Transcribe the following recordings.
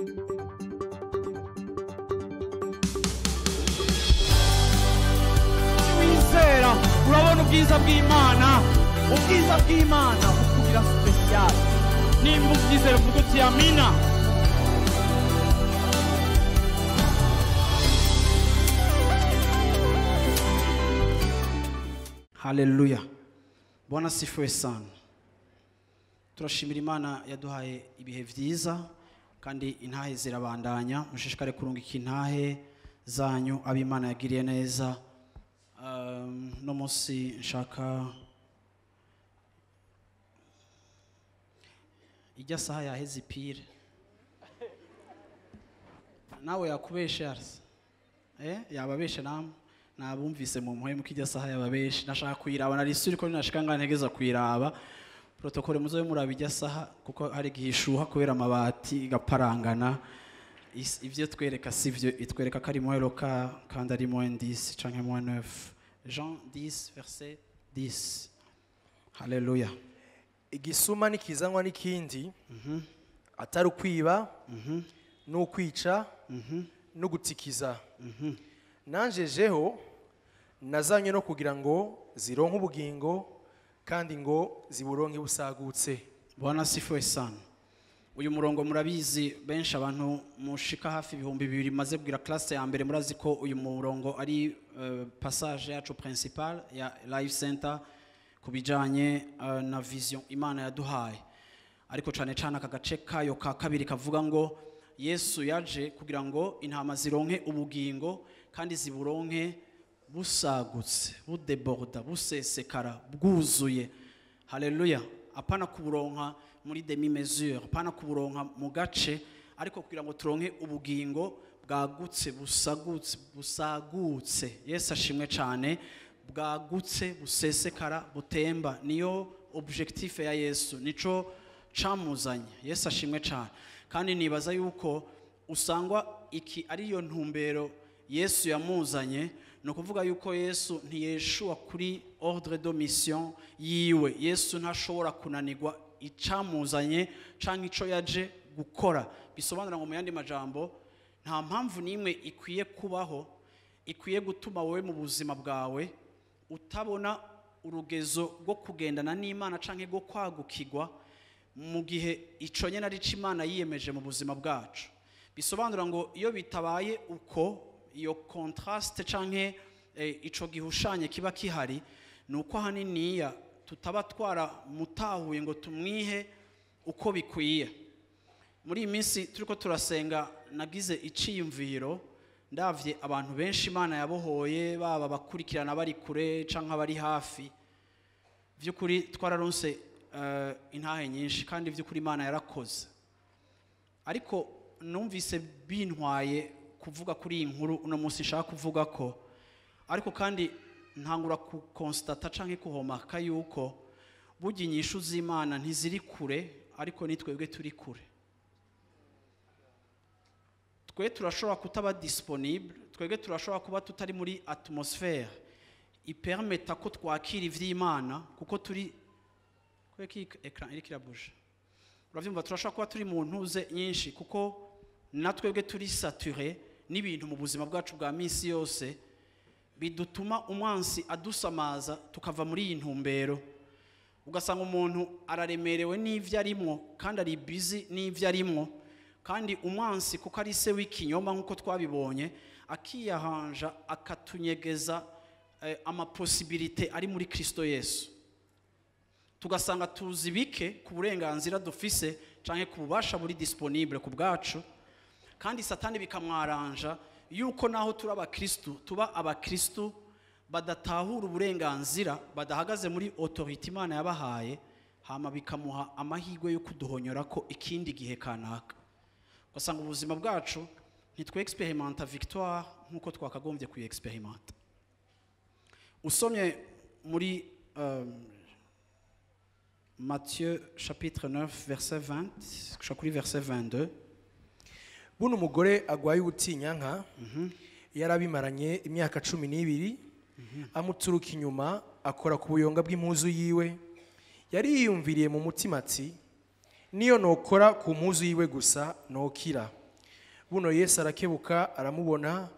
Wizera urabona ubwiza bw'Imana, ubwiza bw'Imana bukugira special. Nimba ubyizera uvuga uti amina. Haleluya. Bwana sifiwe sana. Turashimira Imana yaduhaye ibihe vyiza kandi intahe zirabandanya. Mushishikare kurungika intahe zanyu ab'Imana yagiriye neza. No munsi nshaka ijya saha yaheze ipire nawe yakubeshe arse yababeshe namwe nabumvise mu muhemu kijya saha yababeshe. Nashaka kuyiraba nari suri ko ninashika ngantegeza kuyiraba protocole muzobe muraba ijya saha kuko hari gihishuha kubera amabati igaparangana. Ivyo twereka sivyo, itwereka ko ari moins kandi ari moins 10 canke moins 9. Jean 10 verset 10. Haleluya. Igisuma nikizanwa n'ikindi atari ukwiba n'ukwica no gutikiza. Nanjejeho nazanye no kugira ngo zironke ubugingo kandi ngo ziburonke busagutse. Bwana sifiwe sana. Uyu murongo murabizi benshi abantu mushika hafi 2000 maze kugira classe ya mbere murazi ko uyu murongo ari passage yacu principal ya Life Center kubijanye na vision Imana yaduhaye. Ariko cane cane aka gace kayo ka kabiri kavuga ngo Yesu yaje kugira ngo intama zironke ubugingo kandi ziburonke busagutse, budeborda, busesekara, bwuzuye. Haleluya. Apana kuburonka muri demi mesure, apana kuburonka mu gace, ariko kugira ngo turonke ubugingo bwagutse, busagutse, busagutse. Yesu ashimwe cyane. Bwagutse, busesekara, butemba. Niyo objectif ya Yesu, nico camuzanye. Yesu ashimwe cyane. Kandi nibaza yuko usangwa iki ariyo ntumbero Yesu yamuzanye. No kuvuga yuko Yesu ntiyeshua kuri ordre de mission yiwe. Yesu ntashobora kunanirwa icamuzanye canke ico yaje gukora. Bisobanura ngo mu yandi majambo nta mpamvu nimwe ikwiye kubaho ikwiye gutuma wowe mu buzima bwawe utabona urugezo rwo kugendana n'Imana canke rwo kwagukirwa mu gihe ico nyene ari Imana yiyemeje mu buzima bwacu. Bisobanura ngo iyo bitabaye uko, iyo contraste canke ico gihushanye kiba kihari, nuko haniniya tutaba twara mutahuye ngo tumwihe uko bikwiye. Muri iyi minsi turiko turasenga nagize iciyumviro, ndavye abantu benshi Imana yabohoye, baba bakurikirana bari kure canke bari hafi. Vyukuri twararonse intahe nyinshi kandi vyukuri Imana yarakoze. Ariko numvise bintwaye kuvuga kuri iyi nkuru uno munsi nshaka kuvuga ko, ariko kandi ntangura ku constata canke kuhomaka yuko burya inyishu z'Imana ntiziri kure, ariko nitwebwe turi kure. Twe turashobora kutaba disponible, twebwe turashobora kuba tutari muri atmosphère ipermeta ko twakira ivy'Imana kuko turi kweki écran iri kirabuje. Uravyumva, turashobora kuba turi mu ntuze nyinshi kuko natwebwe turi saturé n'ibintu mu buzima bwacu bwa minsi yose bidutuma umwansi adusamaza tukava muri iyi ntumbero. Ugasanga umuntu araremerewe n'ivyo arimwo kandi ari busy n'ivyo arimwo, kandi umwansi kuko ari se w'ikinyoma nkuko twabibonye akiyahanja akatunyegeza amaposibilite ari muri Kristo Yesu. Tugasanga tuzi bike ku burenganzira dufise canke ku bubasha buri disponible ku bwacu, kandi Satani bikamwaranja yuko naho turi abakristu tuba abakristu badatahura uburenganzira, badahagaze muri autorité Imana yabahaye, hama bikamuha amahirwe yo kuduhonyora ko ikindi gihe kanaka. Ugasanga ubuzima bwacu ntitwe experimenta victoire nkuko twakagombye kuyi experimenta. Usomye muri Matthieu chapitre 9 verset 20 gushika kuri verset 22. Buno umugore agwaye ubutinyanka yarabimaranye imyaka 12, amuturuka inyuma akora ku buyonga bw'impuzu yiwe. Yari yiyumviriye mu mutima ati niyo nokora ku mpuzu yiwe gusa nokira. Buno Yesu arakebuka, aramubona,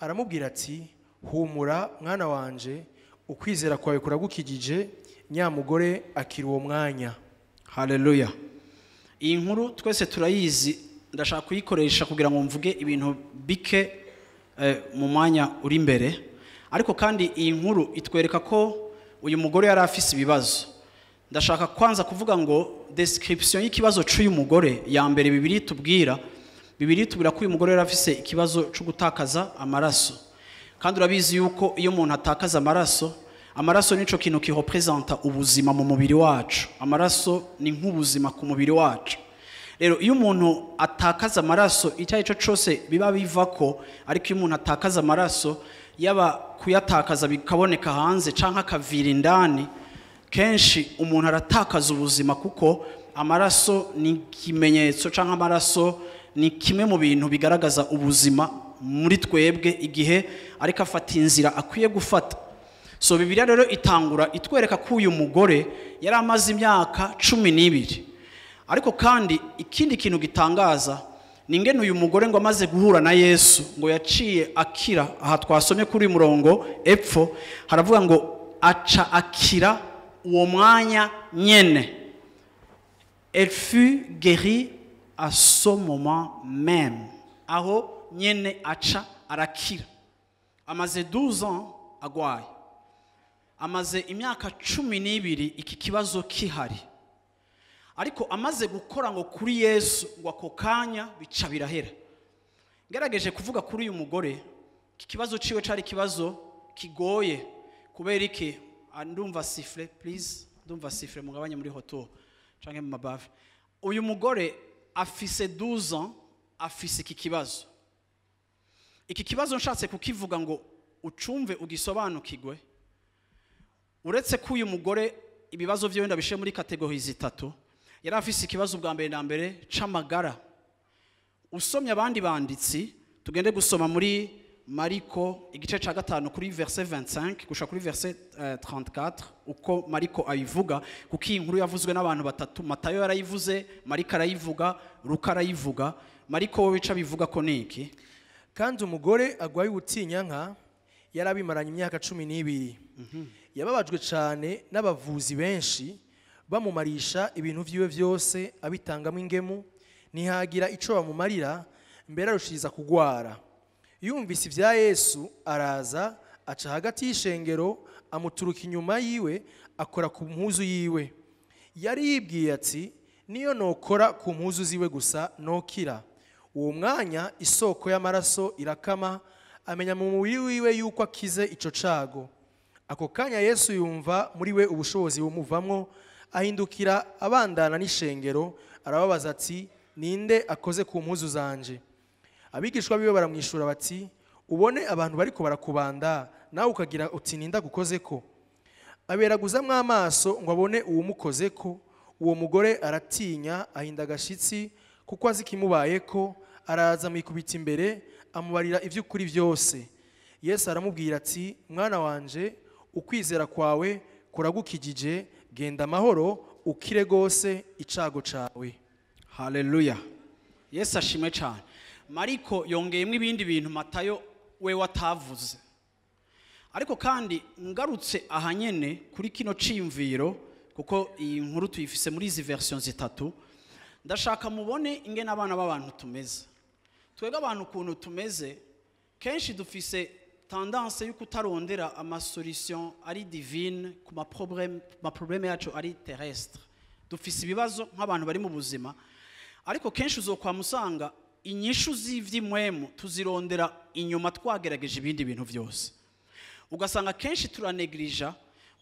aramubwira ati: "Humura, mwana wanje, ukwizera kwawe kuragukijije." Nyamugore akira uwo mwanya. Haleluya! Iyi nkuru twese turayizi. Ndashaka kuyikoresha kugira ngo mvuge ibintu bike mu mwanya uri imbere. Ariko kandi iyi nkuru itwereka ko uyu mugore yari afise ibibazo. Ndashaka kwanza kuvuga ngo description y'ikibazo cy'uyu mugore ya mbere, Bibiliya itubwira ko uyu mugore yari afise ikibazo cyo gutakaza amaraso. Kandi urabizi yuko iyo umuntu atakaza amaraso, amaraso nico kintu kirepresenta ubuzima mu mubiri wacu. Amaraso ni nk'ubuzima ku mubiri wacu. Rero iyo umuntu atakaza amaraso, icyo ari cyo cyose biba biva ko, ariko iyo umuntu atakaza amaraso, yaba kuyatakaza bikaboneka hanze cyangwa akavira indani, kenshi umuntu aratakaza ubuzima, kuko amaraso ni ikimenyetso cyangwa amaraso ni kimwe mu bintu bigaragaza ubuzima muri twebwe igihe ariko afata inzira akwiye gufata. So Bibiliya rero itangura itwereka ko uyu mugore yari amaze imyaka 12. Ariko kandi ikindi kintu gitangaza ni ingene uyu mugore ngo amaze guhura na Yesu ngo yaciye akira. Aha twasomye kuri uyu murongo epfo haravuga ngo aca akira uwo mwanya nyene. Elle fut guérie à ce moment même. Aho nyene aca arakira. Amaze 12 ans agwaye, amaze imyaka 12 iki kibazo kihari, ariko amaze gukora ngo kuri Yesu, ngo ako kanya bica birahera. Ngerageje kuvuga kuri uyu mugore, iki kibazo ciwe cari ikibazo kigoye. Kubera iki? Ah, ndumva sifflet, please, ndumva sifflet, mugabanye muri hoto canke mu mabafe. Uyu mugore afise 12 ans afise iki kibazo. Iki kibazo nshatse kukivuga ngo ucumve, ugisobanukirwe. Uretse ko uyu mugore ibibazo vyiwe ndabishiye muri catégories zitatu, yari afise ikibazo bwa mbere na mbere c'amagara. Usomye abandi banditsi, tugende gusoma muri Mariko igice ca 5 kuri verset 25 gushika kuri verset 34, uko Mariko abivuga, kuko iyi nkuru yavuzwe n'abantu batatu. Matayo yarayivuze, Mariko arayivuga, Luka arayivuga. Mariko we wica bivuga ko niki? Kandi umugore agwaye ubutinyanka yarabimaranye imyaka 12, yababajwe cyane n'abavuzi benshi, bamumarisha ibintu vyiwe byose abitangamo ingemu, ntihagira ico bamumarira, mbere arushiriza kugwara. Yumvise ibya Yesu, araza aca hagati y'ishengero, amuturuka inyuma yiwe, akora ku mpuzu yiwe. Yari yibwiye ati: "Niyo nokora ku mpuzu ziwe gusa, nokira." Uwo mwanya isoko y'amaraso irakama, amenya mu mubiri wiwe yuko akize ico cago. Ako kanya Yesu yumva muri we ubushobozi bumuvamwo, ahindukira abandana n'ishengero, arababaza ati: "Ninde akoze ku mpuzu zanje?" Abigishwa biwe baramwishura bati: "Ubone abantu bariko barakubanda, nawe ukagira uti: 'Ninde agukozeko?'" Aberaguzamwo amaso ngo abone uwumukozeko. Uwo mugore aratinya, ahinda agashitsi, kuko azi ikimubayeko. Araza amwikubita imbere, amubarira iby'ukuri byose. Yesu aramubwira ati: "Mwana wanje, ukwizera kwawe kuragukijije, genda amahoro, ukire rwose icago cawe." Haleluya, Yesu ashimwe cyane. Mariko yongeyemo ibindi bintu Matayo we watavuze. Ariko kandi ngarutse aha nyene kuri kino ciyumviro, kuko iyi nkuru tuyifise muri izi version zitatu, ndashaka mubone ingene abana b'abantu tumeze. Twebwe abantu ukuntu tumeze, kenshi dufise tendance yo kutarondera amasolution ari divine ku maproblème yacu ari terrestre. Dufise ibibazo nk'abantu bari mu buzima, ariko kenshi uzokwama usanga inyishu z'ivy'impwemu tuzirondera inyuma twagerageje ibindi bintu byose. Ugasanga kenshi turanegirija.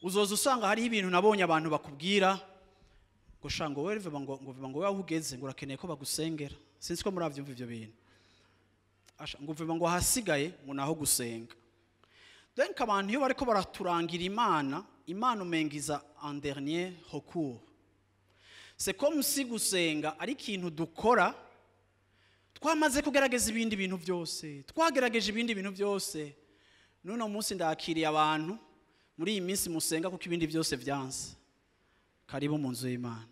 Uzoza usanga hariho ibintu nabonye abantu bakubwira ngo sha, ngo wewe ngo wewe aho ugeze ngo urakeneye ko bagusengera. Sinzi ko muravyumva ivyo bintu. Asha, ngo uvuga ngo ahasigaye ngo naho gusenga. Donc abantu iyo bariko baraturangira Imana, Imana umengiza en dernier recours. C'est comme si gusenga ari ikintu dukora twamaze kugerageza ibindi bintu byose, twagerageje ibindi bintu byose. N'uno munsi ndakiriye abantu muri iyi minsi musenga kuko ibindi byose byanze. Karibu mu nzu y'Imana.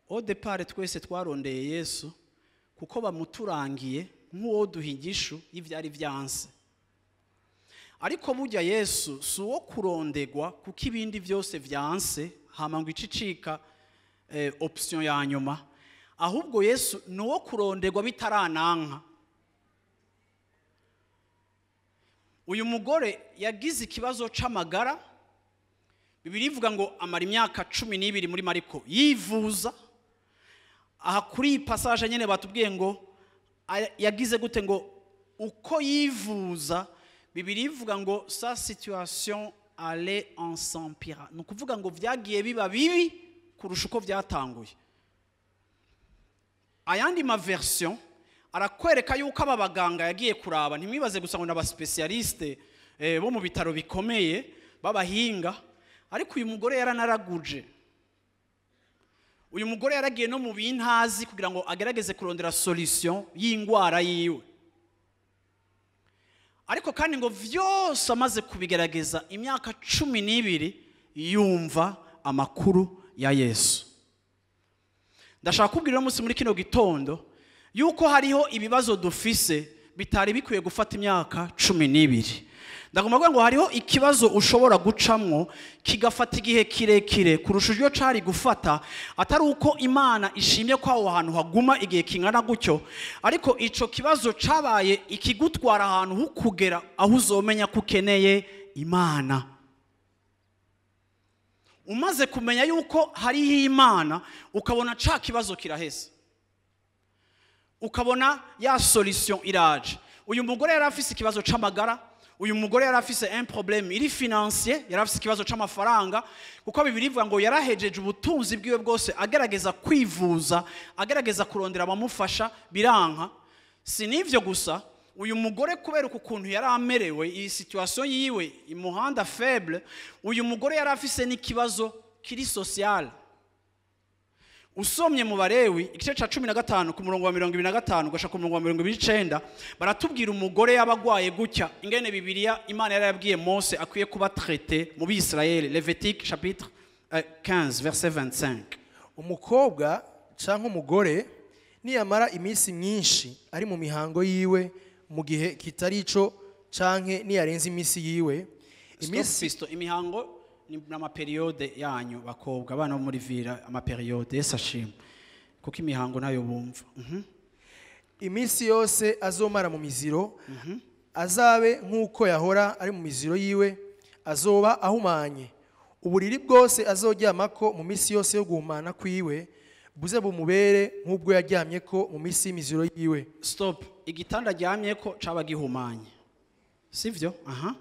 Au départ twese twarondeye Yesu. Kuko bamuturangiye nk'uwo duha inyishu y'ivyari vyanse. Ariko burya Yesu si uwo kurondegwa kuko ibindi byose vyanse, hama ngo icicika option ya nyuma. Ahubwo Yesu ni uwo kurondegwa bitarananka. Uyu mugore yagize ikibazo c'amagara. Bibiliya ivuga ngo amara imyaka 12 muri Mariko yivuza. Aha kuri iyi passage nyene batubwiye ngo yagize gute, ngo uko yivuza, Bibiliya ivuga ngo sa situation allait en s'empirant. Ni ukuvuga ngo vyagiye biba bibi kurusha uko vyatanguye. Ayandi ma version arakwereka yuko aba baganga yagiye kuraba, ntimwibaze gusa ngo n'aba spécialiste bo mu bitaro bikomeye b'abahinga, ariko uyu mugore yaranaraguje. Uyu mugore yaragiye no mu bintazi kugira ngo agerageze kurondera solution y'ingwara yiwe. Ariko kandi ngo vyose amaze kubigerageza imyaka 12, yumva amakuru ya Yesu. Ndashaka kubwira uno munsi muri kino gitondo yuko hariho ibibazo dufise bitari bikwiye gufata imyaka 12. Ndagomba kuvuga ngo hariho ikibazo ushobora gucamwo kigafata igihe kirekire kurusha ibyo cari gufata, atari uko Imana ishimye ko aho hantu haguma igihe kingana gutyo, ariko ico kibazo cabaye ikigutwara ahantu hukugera aho uzomenya ko ukeneye Imana. Umaze kumenya yuko hariho Imana, ukabona ca kibazo kiraheze, ukabona ya solution iraje. Uyu mugore yari afise ikibazo c'amagara, uyu mugore yari afise un problème iri financier, yari afise ikibazo c'amafaranga, kuko Bibiliya ivuga ngo yarahejeje ubutunzi bwiwe bwose agerageza kwivuza, agerageza kurondera abamufasha, biranka. Si n'ivyo gusa, uyu mugore kubera uku kuntu yari amerewe, iyi situation yiwe imuhanda faible, uyu mugore yari afise n'ikibazo kiri social. Usomye mu Balewi igice ca 15 ku murongo wa 25 ugasha ku murongo wa 29, baratubwira umugore yabagwaye gutya ingene Bibiliya Imana yarabwiye Mose akwiye kuba traité mu Bisirayeli. Lévitique chapitre 15 verset 25. Umukobwa canke umugore niyamara iminsi myinshi ari mu mihango yiwe mu gihe kitari ico, canke niyarenza iminsi yiwe, iminsi imihango ni ama période yanyu bakobwa, abana bo muri vira, ama période esashimwe kuko imihango nayo bumva. Iminsi yose azomara mu miziro, azabe nk'uko yahora ari mu miziro yiwe, azoba ahumanye. Uburiri bwose azoryamako mu minsi yose yo guhumana kwiwe buze bumubere nk'ubwo yaryamyeko mu minsi y'imiziro yiwe. Stop. Igitanda aryamyeko caba gihumanye, sivyo? Aha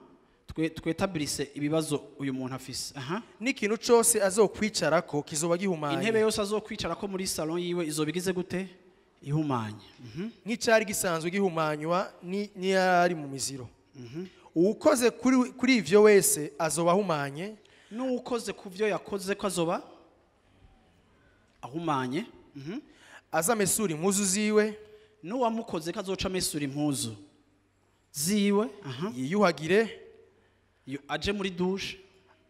twetablisse ibibazo uyu muntu afise. Aha n'ikintu cose azokwicarako kizoba gihumanye. Intebe yose azokwicarako muri salon yiwe izobigize gute? Ihumanye. Nk'icari gisanzwe gihumanywa ni ari mu miziro. Uwukoze kuri ivyo wese azoba ahumanye. N'uwukoze ku vyo yakoze ko azoba ahumanye. Azamesura impuzu ziwe. N'uwamukoze ko azoca amesura impuzu ziwe. Aha yiyuhagire, aje muri douche,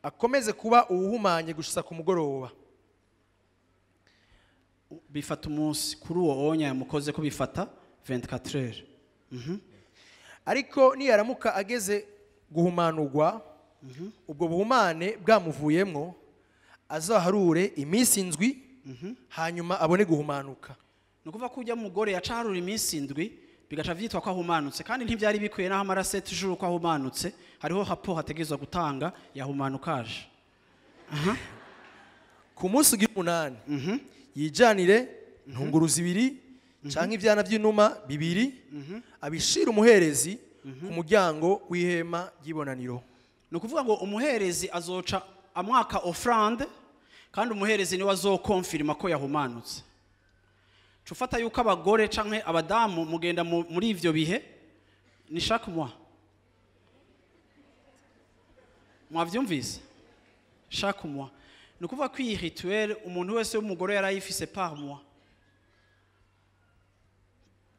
akomeze kuba uwuhumanye gushitsa ku mugoroba. Bifata umunsi kuri uwo onya yamukoze ko bifata 24 heures. Ariko niyaramuka ageze guhumanurwa, ubwo buhumane bwamuvuyemwo, azaharure iminsi 7, hanyuma abone guhumanuka. Ni ukuvuga ko ujya mugore yaca harura iminsi 7 bigaca vyitwa ko ahumanutse, kandi ntivyari bikwiye naho amara 7 jours ko ahumanutse. Hariho rapport hategerezwa gutanga yahumanukaje. Ku munsi ugira 8 yijanire ntunguru 2 canke ivyana vy'inuma 2, abishira umuherezi ku muryango w'ihema ry'ibonaniro. Ni ukuvuga ngo umuherezi azoca amwaka offrande, kandi umuherezi niwe azokonfirma ko yahumanutse. Cufata yuko abagore canke abadamu mugenda muri ivyo bihe ni chaque mois. Mwavyumvise? Chaque mois. Ni ukuvuga ko iyi rituel umuntu wese w'umugore yarayifise par mois.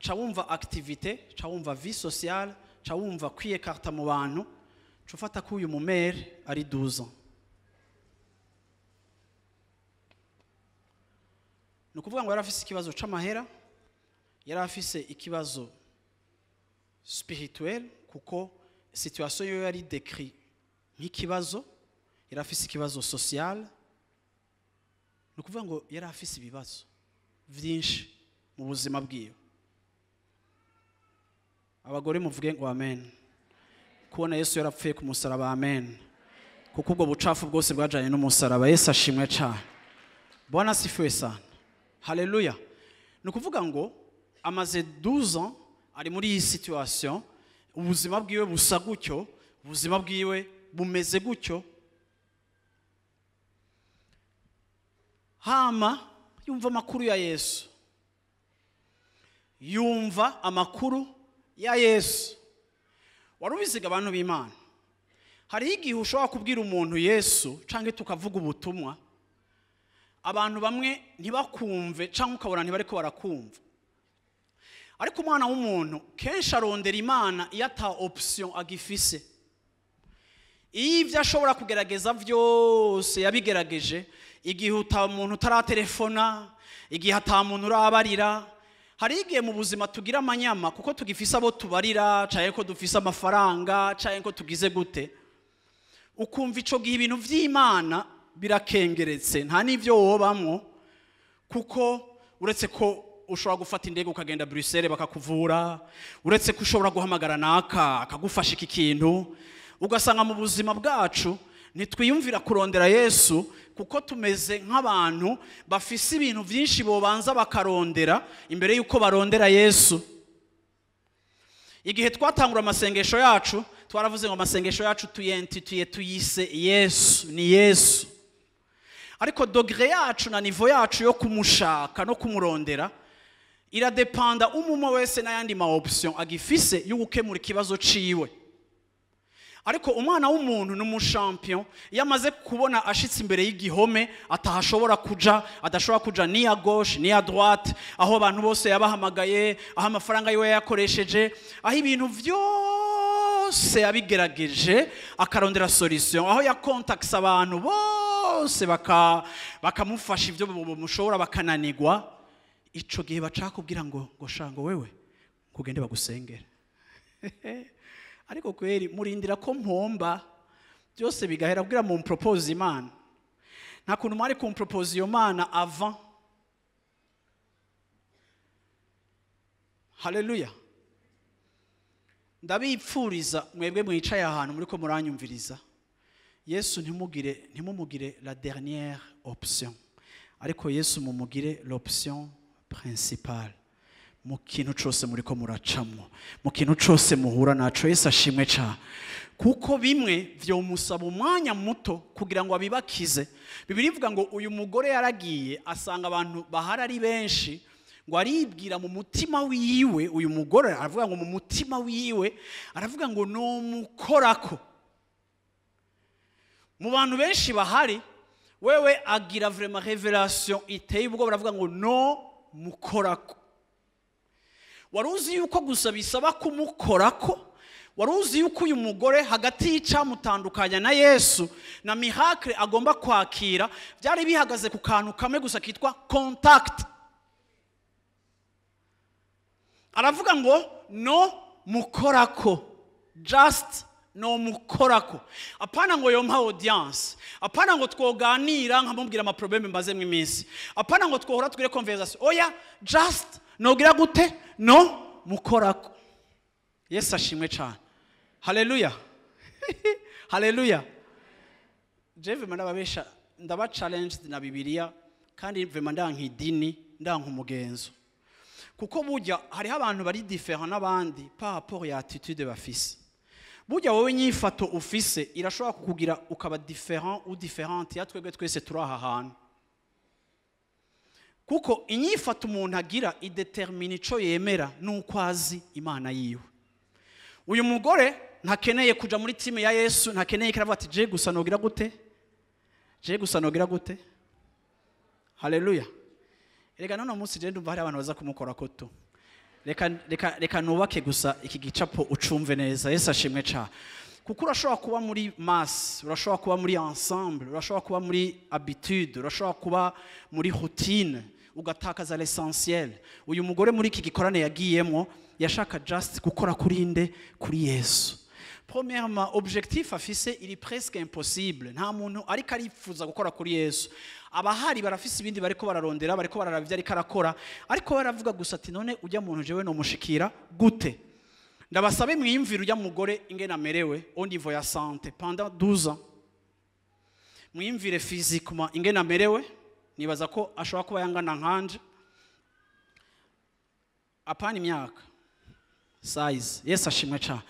Ca wumva activité, ca wumva vie sociale, ca wumva kwiyekarta mu bantu, ca ufata ko uyu mumere ari 12 ans. Ni ukuvuga ngo yari afise ikibazo c'amahera, Yari afise ikibazo spirituel, kuko situation yo yari décrit nk'ikibazo. Yari afise ikibazo social, ni ukuvuga ngo yari afise ibibazo byinshi mu buzima bwiwe. Abagore muvuge ngo amen. Kubona Yesu yarapfuye ku musaraba, amen, kuko ubwo bucafu bwose bwajanye n'umusaraba. Yesu ashimwe cyane. Bwana asifiwe sana. Haleluya. Ni ukuvuga ngo amaze 12 ans ari muri iyi situation, ubuzima bwiwe busa gutyo, ubuzima bwiwe bumeze gutyo. Hama yumva amakuru ya Yesu, yumva amakuru ya Yesu. Wari ubiziga, abantu b'Imana, hariho igihe ushobora kubwira umuntu Yesu cyangwa tukavuga ubutumwa, abantu bamwe ntibakumve cyangwa ukabona ntibariko barakumva. Ariko umwana w'umuntu kenshi arondera Imana iyo ata option agifise, iyo ibyo ashobora kugerageza byose yabigerageje, igihe uta muntu utaratelefona, igihe ata muntu urabarira. Hari igihe mu buzima tugira amanyama kuko tugifise abo tubarira, canke ko dufise amafaranga, canke ko tugize gute, ukumva ico gihe ibintu vy'Imana birakengeretse, nta n'ivyo wobamwo, kuko uretse ko ushobora gufata indege ukagenda Bruxelles bakakuvura, uretse ko ushobora guhamagara naka akagufasha iki kintu, ugasanga mu buzima bwacu ntitwiyumvira kurondera Yesu, kuko tumeze nk'abantu bafise ibintu byinshi bobanza bakarondera imbere y'uko barondera Yesu. Igihe twatangura amasengesho yacu, twaravuze ngo amasengesho yacu tuyentituye, tuyise Yesu, ni Yesu. Ariko degré yacu na niveau yacu yo kumushaka no kumurondera iradepanda umumwe wese n'ayandi ma option agifise yo gukemura ikibazo ciwe. Ariko umwana w'umuntu ni umushampion, iyo amaze kubona ashitse imbere y'igihome atahashobora kuja, adashobora kuja ni à gauche ni à droite, aho abantu bose yabahamagaye, aho amafaranga yiwe yayakoresheje, aho ibintu vyose yabigerageje akarondera solution, aho yakontakisa abantu bose bakamufasha ibyo mushobora bakananigwa, ico gihe bacakubwira ngo shango wewe kugende bagusengera. Ariko kweri murindira ko mpomba byose bigahera kugira mu propose Imana. Nta kuntu mwari kumpropose iyo Mana avant. Haleluya. Ndabipfuriza mwebwe mwicaye ahantu muri ko muranyumviriza, Yesu ntimumugire la dernière option, ariko Yesu mumugire l'option principale mu kintu cose muri ko muracamwo, mu kintu cose muhura naco. Yesu ashimwe cyane, kuko bimwe vyomusaba umwanya muto kugira ngo abibakize. Bibiliya ivuga ngo uyu mugore yaragiye asanga abantu bahari ari benshi, ngo aribwira mu mutima wiwe, uyu mugore aravuga ngo mu mutima wiwe aravuga ngo nomukorako. Mu bantu benshi bahari, wewe agira vraiment révélation iteye ubwo, baravuga ngo no mukorako. Wari uzi yuko gusa bisaba kumukorako? Wari uzi yuko uyu mugore hagati y'icamutandukanya na Yesu na miracle agomba kwakira byari bihagaze ku kantu kamwe gusa kitwa contact? Aravuga ngo no mukorako, just no mukorako. Apana ngo yompa audience, apana ngo twoganira nkamubwira ama problème mbaze mu iminsi, apana ngo twohora tugire conversation, oya, just nogira gute? No mukorako. Yesu ashimwe cyane. Haleluya. Haleluya. Je vraiment ndababesha, ndaba challenge na Bibiliya, kandi vraiment ndanka idini, ndanka umugenzo, kuko burya hariho abantu bari différent n'abandi par rapport ya attitude bafise. Burya wowe nyifato ufise irashobora kukugira ukaba différent ou différente ya twebwe twese turi aha hantu, kuko inyifato umuntu agira idetermine ico yemera nuko azi Imana yiwe. Uyu mugore ntakeneye kuja muri team ya Yesu, ntakeneye kiravuga ati je gusa nogira gute, je gusa nogira gute. Haleluya. Erega none munsi je ndumva hari abantu baza kumukora koto. Reka nubake gusa iki gicapo ucumve neza. Yesu ashimwe cyane. Kuko urashobora kuba muri masse, urashobora kuba muri ensemble, urashobora kuba muri habitude, urashobora kuba muri routine, Ugatakaza l'essentiel. Uyu mugore muri iki gikorane yagiyemo yashaka just gukora kuri nde? Kuri Yesu. Premièrement, objectif afise iri presque impossible. Nta muntu ariko arifuza gukora kuri Yesu. Abahari barafise ibindi bariko bararondera, bariko bararaba ivyo ariko arakora, ariko baravuga gusa ati none ujya muntu jewe no mushikira gute? Ndabasabe mwiyumvire ujya mugore ingene amerewe au niveau ya santé pendant 12 ans. Mwiyumvire physiquement ingene amerewe, nibaza ko ashobora kuba yangana nkanje, apana imyaka, size. Yesu ashimwe cyane.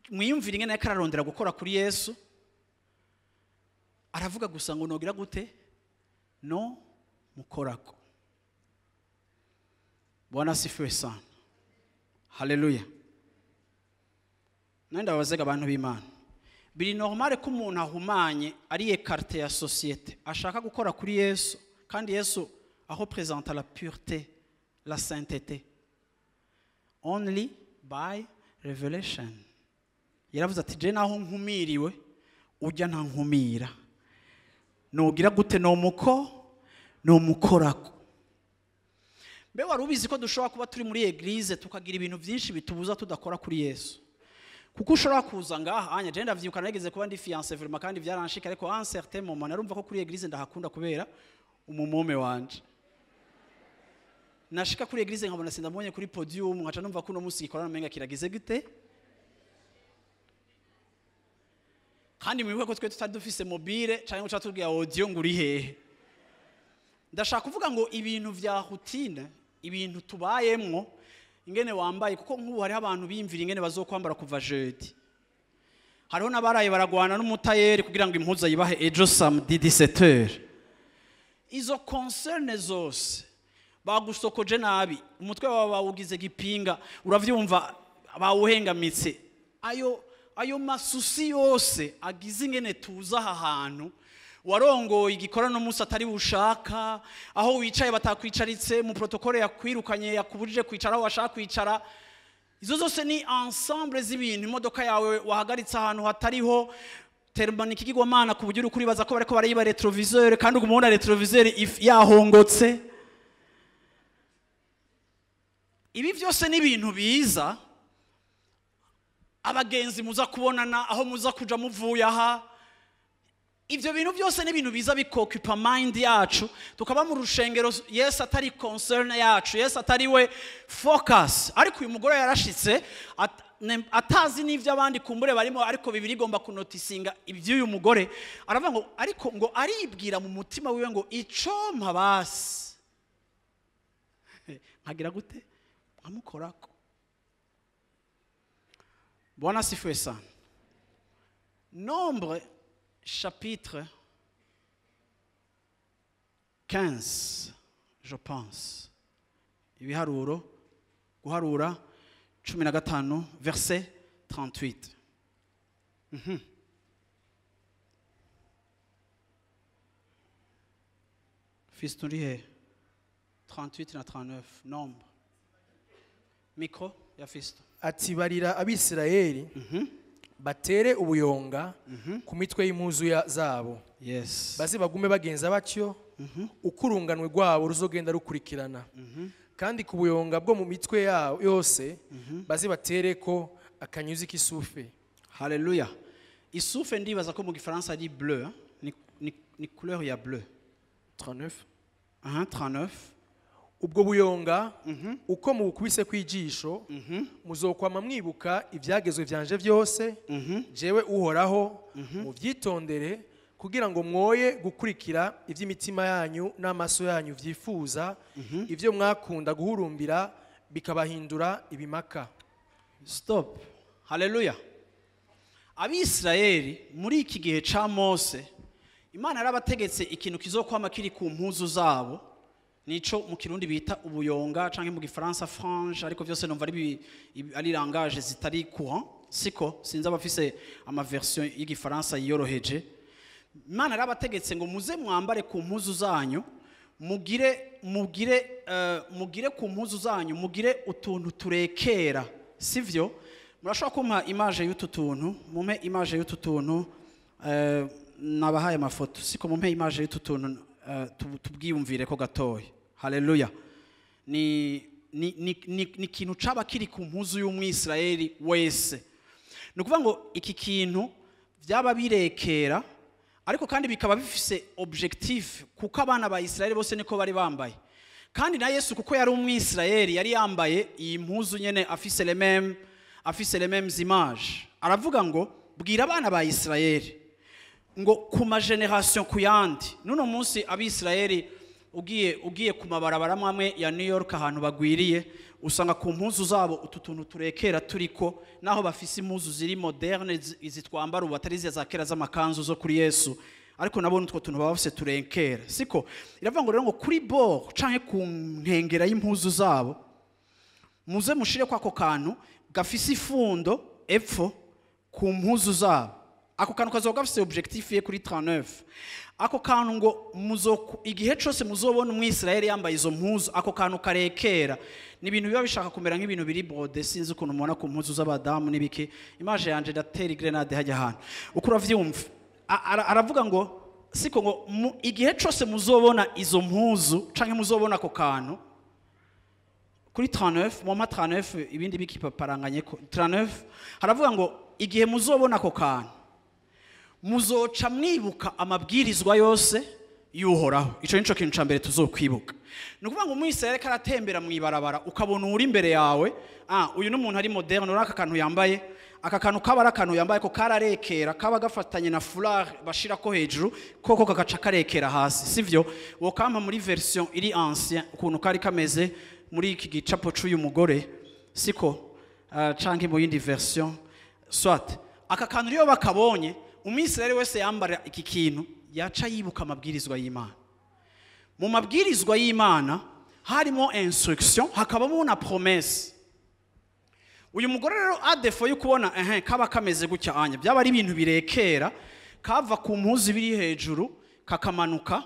Mwiyumvire ingene ariko ararondera gukora kuri Yesu, aravuga gusa ngo nogira gute? No mukorako. Bwana asifiwe sana. Haleluya. Nenda wazega abantu b'Imana. Biri normale ko umuntu ahumanye ari écarté ya société ashaka gukora kuri Yesu, kandi Yesu areprésente la pureté, la sainteté. Only by revelation. Yaravuze ati je naho nkumiriwe ujya nta nkumira. Nogira gute? No muko no mukorako. Mbe wari ubizi ko dushobora kuba turi muri église tukagira ibintu byinshi bitubuza tudakora kuri Yesu? Kuko ushobora kuza ngaha anya, je ndavyibuka nageze kuba ndi fiancé vraiment, kandi byaranshika, ariko à un certain moment narumva ko kuri église ndahakunda kubera umumome wanje. Nashika kuri église nkabona sindamubonye kuri podium, nkaca numva ko uno musi gikorana umenga kiragize gute. Kandi mwibuke ko twe tutari dufise mobile canke ngo tubwira audio ngo uri hehe. Ndashaka kuvuga ngo ibintu vya routine, ibintu tubayemwo, ingene wambaye, kuko nk'ubu hariho abantu biyumvira ingene bazokwambara kuva jeudi. Hariho n'abaraye baragwana n'umutayeri kugira ngo impuzu ayibahe ejo samedi 17h. Izo concerne zose, bagusokoje nabi, umutwe wawe bawugize gipinga, uravyumva, bawuhengamitse. Ayo masusi yose agize ingene tuza aha hantu, warongoye igikorano umunsi atari bushaka, aho wicaye batakwicaritse, mu protocole yakwirukanye yakubujije kwicara aho washaka kwicara. Izo zose ni ensemble z'ibintu. Imodoka yawe wahagaritse ahantu hatariho termana ikigirwamana, ku buryo uri kuribaza ko bariko barayiba rétroviseur, kandi uguma ubona rétroviseur yahongotse. Ibi byose ni ibintu biza abagenzi muza kubonana, aho muza kuja muvuye aha. Ibyo bintu byose ni ibintu biza bikokupa mind yacu, tukaba mu rushengero Yesu atari concern yacu, Yesu atari we focus. Ariko uyu mugore yarashitse atazi n'ivyo abandi kumbure barimo, ariko Bibiliya igomba kunotisinga iby'uyu mugore. Aravuga ngo ariko ngo aribwira mu mutima wiwe ngo icompa basi nkagira gute? Nkamukorako. Bwana asifiwe sana. Nombre chapitre 15, je pense. Ibiharuro, guharura 15, verset 38. Fils turihe 38 na 39, Nombre. Micro ya Fisto. Ati barira Abisirayeli batere ubuyonga ku mitwe y'impuzu zabo. Baze bagume bagenza batyo, uko urunganwe rwabo ruzogenda rukurikirana. Kandi ku buyonga bwo mu mitwe yabo yose baze batere ko akanyuzi k'isufe. Haleluya. Isufe ndibaza ko mu gifaransa ari bleu, hein? Ni couleur ya bleu. 39. Aha, 39. Ubwo buyonga uko mubukubise kwijisho, muzokwama mwibuka ibyagezwe byanje byose, jewe Uhoraho, muvyitondere kugira ngo mwoye gukurikira iby'imitima yanyu n'amaso yanyu vyifuza, ivyo mwakunda guhurumbira bikabahindura ibimaka. Stop. Haleluya. Abisirayeli muri iki gihe ca Mose, Imana yarabategetse ikintu kizokwama kiri ku mpuzu zabo, nico mu Kirundi bita ubuyonga canke mu Gifaransa frange, ariko vyose numva ari langage zitari courant, siko sinzi abafise ama version y'Igifaransa yiyoroheje. Imana yarabategetse ngo muze mwambare ku mpuzu zanyu, mugire ku mpuzu zanyu mugire utuntu turekera, sivyo? Murashobora kumpa image y'utu tuntu, mumpe image y'utu tuntu, nabahaye amafoto, siko? Mumpe image y'utu tuntu. Tubwiyumvire ko gatoya. Haleluya. Ni ikintu caba kiri ku mpuzu y'Umwisirayeli wese. Ni ukuvuga ngo iki kintu byaba birekera, ariko kandi bikaba bifise objectif, kuko abana ba Isirayeli bose niko bari bambaye. Kandi na Yesu, kuko yari Umwisirayeli, yari yambaye iyi mpuzu nyene, afise les mêmes images. Aravuga ngo: "Bwira abana ba Isirayeli ngo ku ma génération ku yandi." Nuno munsi Abisirayeli, ugiye ku mabarabara amwe ya New York, ahantu bagwiriye, usanga ku mpuzu zabo utu tuntu turekera turiko, naho bafise impuzu ziri moderne, izi twambara ubu, atari za kera z'amakanzu zo kuri Yesu, ariko nabo utwo tuntu baba bafise turekera, siko? Iravuga ngo rero ngo kuri bord canke ku nkengera y'impuzu zabo muze mushire ko ako kantu gafise ifundo epfo ku mpuzu zabo. Ako kantu kazoba gafise objectif ye kuri 39. Ako kantu ngo muzo igihe cose muzobona Umwisirayeli yambaye izo mpuzu, ako kantu karekera, ni ibintu biba bishaka kumera nk'ibintu biri brodé. Sinzi ukuntu mubona ku mpuzu z'abadamu n'ibiki. Image yanje ndatera grenade hajya ahantu uko uravyumva. Aravuga ngo siko ngo igihe cose muzobona izo mpuzu canke muzobona ako kantu kuri 39 moma 39, ibindi bikipaparanganye ko 39, haravuga ngo igihe muzobona ako kantu muzoca mwibuka amabwirizwa yose y'Uhoraho. Ico nico kintu ca mbere tuzokwibuka. Ni ukuvuga ngo Umwisirayeli ariko aratembera mw'ibarabara, ukabona uri imbere yawe, uyu ni umuntu ari moderne, uri aka kantu yambaye, aka kantu kaba ari akantu yambaye ko kararekera, kaba gafatanye na foulard bashirako hejuru, koko kagaca karekera hasi, sivyo? Wokampa muri version iri ancien ukuntu kari kameze muri iki gicapo c'uyu mugore, siko? Canke mu yindi version, soit. Aka kantu iyo bakabonye, Umwisirayeli wese yambara iki kintu yaca yibuka amabwirizwa y'Imana. Mu mabwirizwa y'Imana harimo instruction, hakabamo na promesse. Uyu mugore rero, à défaut yo kubona ehe kaba kameze gutya anya, byaba ari ibintu birekera, kava ku mpuzu biri hejuru kakamanuka,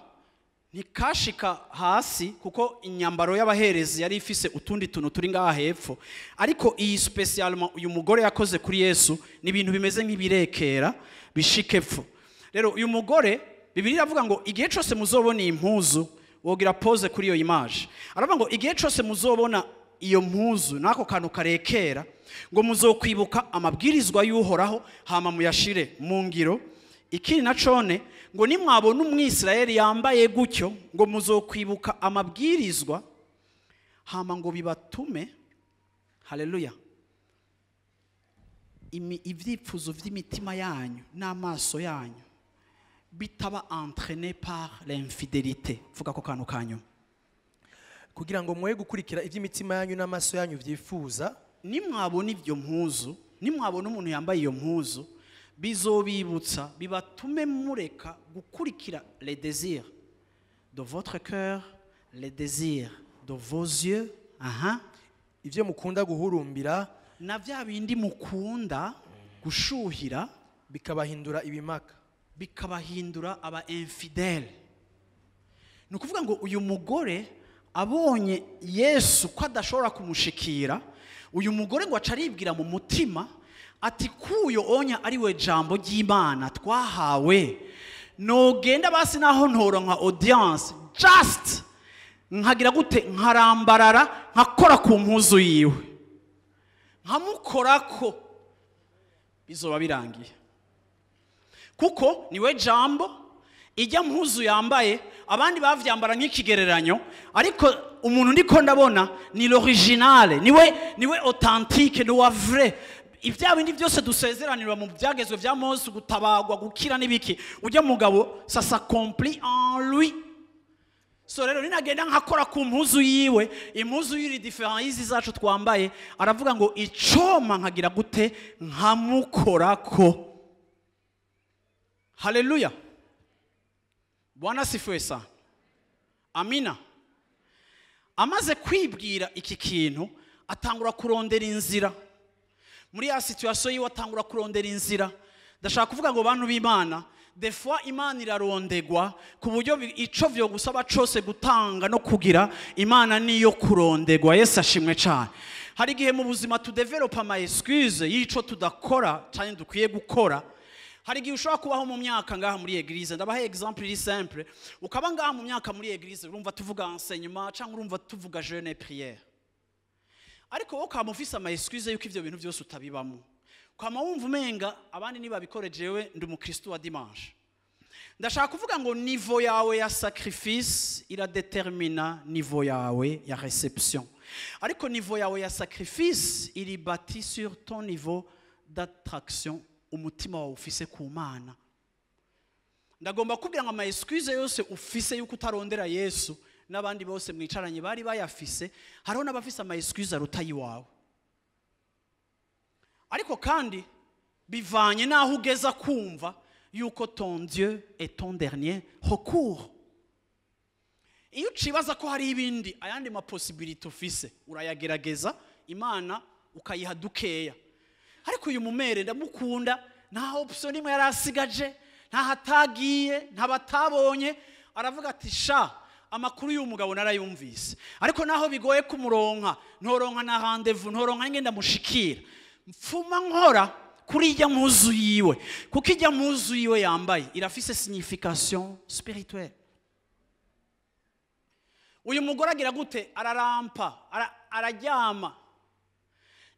ntikashika hasi, kuko inyambaro y'abaherezi yari ifise utundi tuntu turi ngaha hepfo. Ariko iyi spécialement uyu mugore yakoze kuri Yesu ni ibintu bimeze nk'ibirekera bishika epfo. Rero uyu mugore, Bibiliya iravuga ngo igihe cyose muzobona iyi mpuzu, wogira pause kuri iyo image, aravuga ngo igihe cyose muzobona iyo mpuzu n'ako kantu karekera, ngo muzokwibuka amabwirizwa y'Uhoraho, hama muyashire mu ngiro. Ikindi na cone, ngo nimwabona Umwisirayeli yambaye gutyo, ngo muzokwibuka amabwirizwa, hama ngo bibatume, haleluya, ivyipfuzo vy'imitima yanyu n'amaso yanyu bitaba entraîné par l'infidélité. Vuga ko kantu kanyu. Kugira ngo mwe gukurikira iby'imitima yanyu n'amaso yanyu vyifuza. Nimwabona ibyo mpuzu, nimwabona umuntu yambaye iyo mpuzu, bizobibutsa, bibatume mureka gukurikira les désirs de votre cœur, les désirs de vos yeux, aha. Ibyo mukunda guhurumbira. Na bya bindi mukunda gushuhira. Bikabahindura ibimaka. Bikabahindura aba infidèle. Ni ukuvuga ngo uyu mugore abonye Yesu ko adashobora kumushikira, uyu mugore ngo aca aribwira mu mutima ati: "Kuyo onya ari we jambo ry'Imana twahawe, nogenda basi naho ntoronka audience, just nkagira gute, nkarambarara, nkakora ku mpuzu yiwe, nkamukorako, bizoba birangiye, kuko niwe jambo. Ijya mpuzu yambaye, abandi bavyambara nk'ikigereranyo, ariko umuntu ndiko ndabona ni l'original, niwe authentique, ni wa vrai. Ibya bindi byose dusezeranirwa mu byagezwe vya Mose, gutabagwa, gukira n'ibiki, ujya mugabo ça s'accomplit en lui. So rero ninagenda nkakora ku mpuzu yiwe, impuzu yiri différent y'izi zacu twambaye, aravuga ngo icoma nkagira gute, nkamukorako." Haleluya, Bwana asifiwe sana, amina. Amaze kwibwira iki kintu, atangura kurondera inzira muri ya situation yiwe, atangura kurondera inzira. Ndashaka kuvuga ngo bantu b'Imana, des fois Imana irarondegwa ku buryo ico vyo gusaba cose gutanga no kugira. Imana niyo kurondegwa. Yesu ashimwe cyane. Hari igihe mu buzima tudevelopa ama excuse y'ico tudakora cyane dukwiye gukora. Hari igihe ushobora kubaho mu myaka ngaha muri église. Ndabaha exemple iri simple. Ukaba ngaha mu myaka muri église, urumva tuvuga enseignement cyangwa urumva tuvuga jeûne et prière, ariko wowe ukaba ufise ama excuse yuko ivyo bintu byose utabibamo, ukaba wumva umenga abandi nibabikore, jewe ndi umukristo wa dimanche. Ndashaka kuvuga ngo niveau yawe ya sacrifice iradetermina niveau yawe ya réception, ariko niveau yawe ya sacrifice iri bâti sur ton niveau d'attraction, umutima wawe ufise ku Mana. Ndagomba kubwira ngo ama excuse yose ufise yuko utarondera Yesu, n'abandi bose mwicaranye bari bayafise. Hariho n'abafise ama excuse aruta ayiwawe, ariko kandi bivanye n'aho ugeza kumva yuko ton Dieu est ton dernier recours. Iyo ucibaza ko hari ibindi, ayandi ma possibilité ufise, urayagerageza, Imana ukayiha dukeya. Ariko uyu mumere ndamukunda, nta option nimwe yari asigaje, nta hatagiye, nta batabonye. Aravuga ati: "Sha, amakuru y'uyu mugabo narayumvise, ariko naho bigoye kumuronka, ntoronka na rendez-vous, ntoronka ngenda mushikira, mfuma nkora kuri ijya mpuzu yiwe, kuko ijya mpuzu yiwe yambaye irafise signification spirituelle." Uyu mugore agira gute? Ararampa, araryama.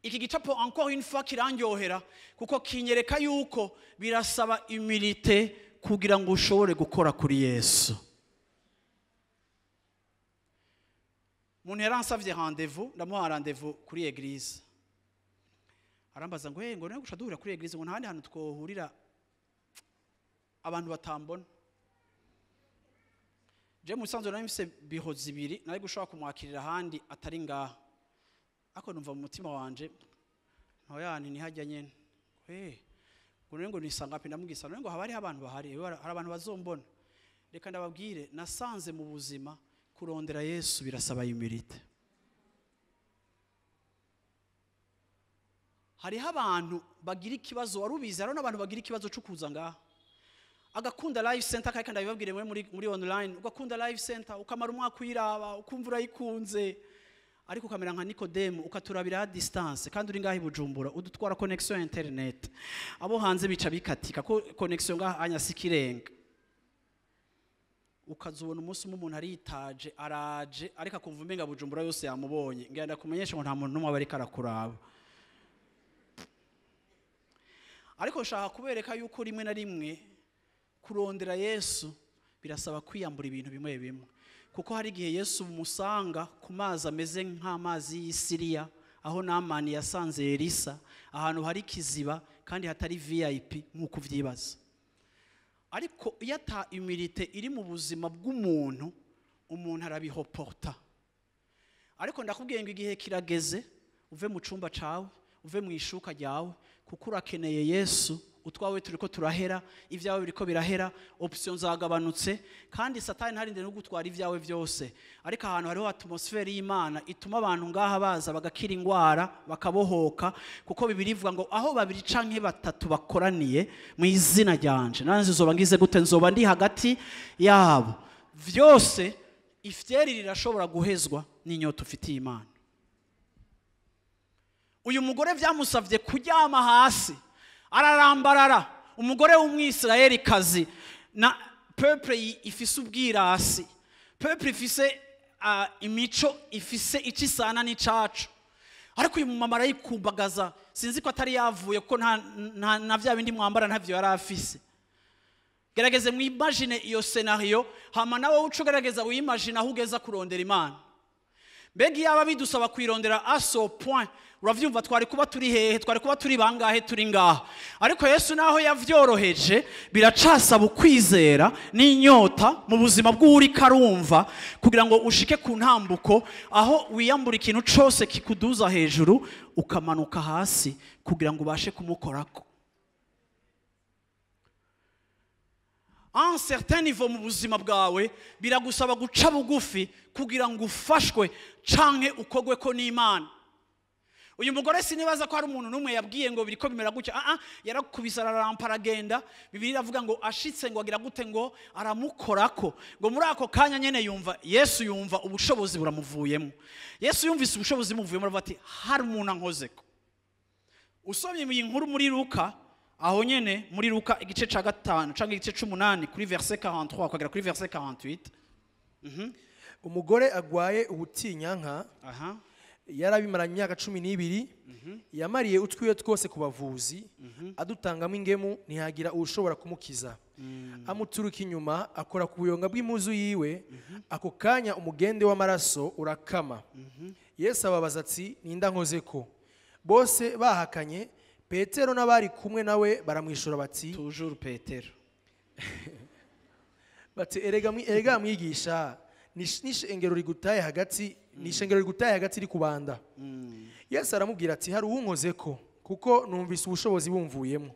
Iki gicapo, encore une fois, kirandyohera kuko kinyereka yuko birasaba humilité kugira ngo ushobore gukora kuri Yesu. Umuntu yaransavye rendez-vous, ndamuha rendez-vous kuri église. Arambaza ngo: "Hey, ngo nawe guca duhurira kuri église, ngo nta handi hantu twohurira abantu batambona?" Je musanzwe nari mfise biro zibiri, nari gushobora kumwakirira ahandi atari ngaha, ariko numva mu mutima wanje ntoyani ntihajya nyene. Eh, ngo none ngo nisanga ngapi? Ndamubwisa none ngo haba hariho abantu bahari, hari abantu bazombona. Reka ndababwire, nasanze mu buzima kurondera Yesu birasaba humilité. Hariho abantu bagira ikibazo, wari ubizi? Hariho n'abantu bagira ikibazo cyo kuza ngaha, agakunda Life Center. Kandi ndabibabwire muri online, ugakunda Life Center, ukamara umwaka uyiraba, ukumva urayikunze, ariko ukamera nka Nikodemu, ukaturabira à distance, kandi uri ngaho i Bujumbura, udutwara connexion internet. Abo hanze bica bikatika ko connexion ngaha anya sikirenga. Ukazubona umunsi umwe umuntu aritaje, araje, ariko akumva umenga Bujumbura yose yamubonye. Ngenda kumenyesha ngo nta muntu n'umwe aba ariko arakuraba. Ariko nshaka kubereka yuko rimwe na rimwe kurondera Yesu birasaba kwiyambura ibintu bimwe bimwe, kuko hari igihe Yesu umusanga ku mazi ameze nk'amazi y'Isiriya, aho Namani yasanze Elisa, ahantu hari ikiziba kandi hatari VIP nk'uko uvyibaza. Ariko iyo ata humilité iri mu buzima bw'umuntu, umuntu arabihoporta. Ariko ndakubwiye ngo igihe kirageze uve mu cumba cawe, uve mu ishuka ryawe, kuko urakeneye Yesu. Utwawe turiko turahera, ibyawe biriko birahera, option zagabanutse, kandi Satani ntarinde no gutwara ibyawe byose. Ariko ahantu hariho atmosphère y'Imana ituma abantu ngaha baza bagakira ingwara, bakabohoka, kuko Bibiri ivuga ngo aho babiri canke batatu bakoraniye mu izina ryanje, nanze nzoba ngize gute? Nzoba ndi hagati yabo. Vyose ifyeri rirashobora guhezwa n'inyota ufitiye Imana. Uyu mugore byamusavye kuryama hasi, ararambarara. Umugore w'Umwisirayelikazi na peuple ifise ubwirasi, peuple ifise imico ifise icyo isana n'icacu, ariko uyu mumama arayikumbagaza. Sinzi ko atari yavuye, kuko nta na bya bindi mwambara ntavyo yari afise. Gerageze mwimagine iyo scénario, hama nawe uca ugerageza wimagine aho ugeza kurondera Imana. Mbega iyaba bidusaba kwirondera à ce point, uravyumva, twari kuba turi hehe? Twari kuba turi bangahe turi ngaha? Ariko Yesu naho yavyoroheje, biracasaba ukwizera n'inyota mu buzima bw'uwuriko arumva kugira ngo ushike ku ntambuko aho wiyambura ikintu cose kikuduza hejuru, ukamanuka hasi kugira ngo ubashe kumukorako. À un certain niveau mu buzima bwawe biragusaba guca bugufi kugira ngo ufashwe canke ukogwe ko n'Imana. Uyu mugore sinibaza ko hari umuntu n'umwe yabwiye ngo biriko bimera gutya. Ah ah, yarakubise, ararampa, aragenda. Bibiliya iravuga ngo ashitse ngo agira gute? Ngo aramukorako. Ngo muri ako kanya nyene yumva Yesu, yumva ubushobozi buramuvuyemo. Yesu yumvise ubushobozi bumuvuyemo, aravuga ati: "Hari umuntu ankozeko." Usomye iyi nkuru muri Luka, Aho nyene muri Luka igice ca 5 canke igice c'umunani, kuri verset 43 ukagera kuri verset 48. Umugore agwaye ubutinyanka, yarabimaranye imyaka 12, yamariye utwiwe twose ku bavuzi, adutangamo ingemu, ntihagira uwushobora kumukiza. Amuturuka inyuma, akora ku buyonga bw'impuzu yiwe, ako kanya umugende w'amaraso urakama. Yesu ababaza ati: "Ninde ankoze ko?" Bose bahakanye, Petero n'abari kumwe nawe baramwishura bati: Toujours Petero. Bati: "Erega mwigisha, n'ishengero rigutaye hagati, n'ishengero rigutaye hagati rikubanda." Yesu aramubwira ati: "Hari uwunkoze ko, kuko numvise ubushobozi bumvuyemo."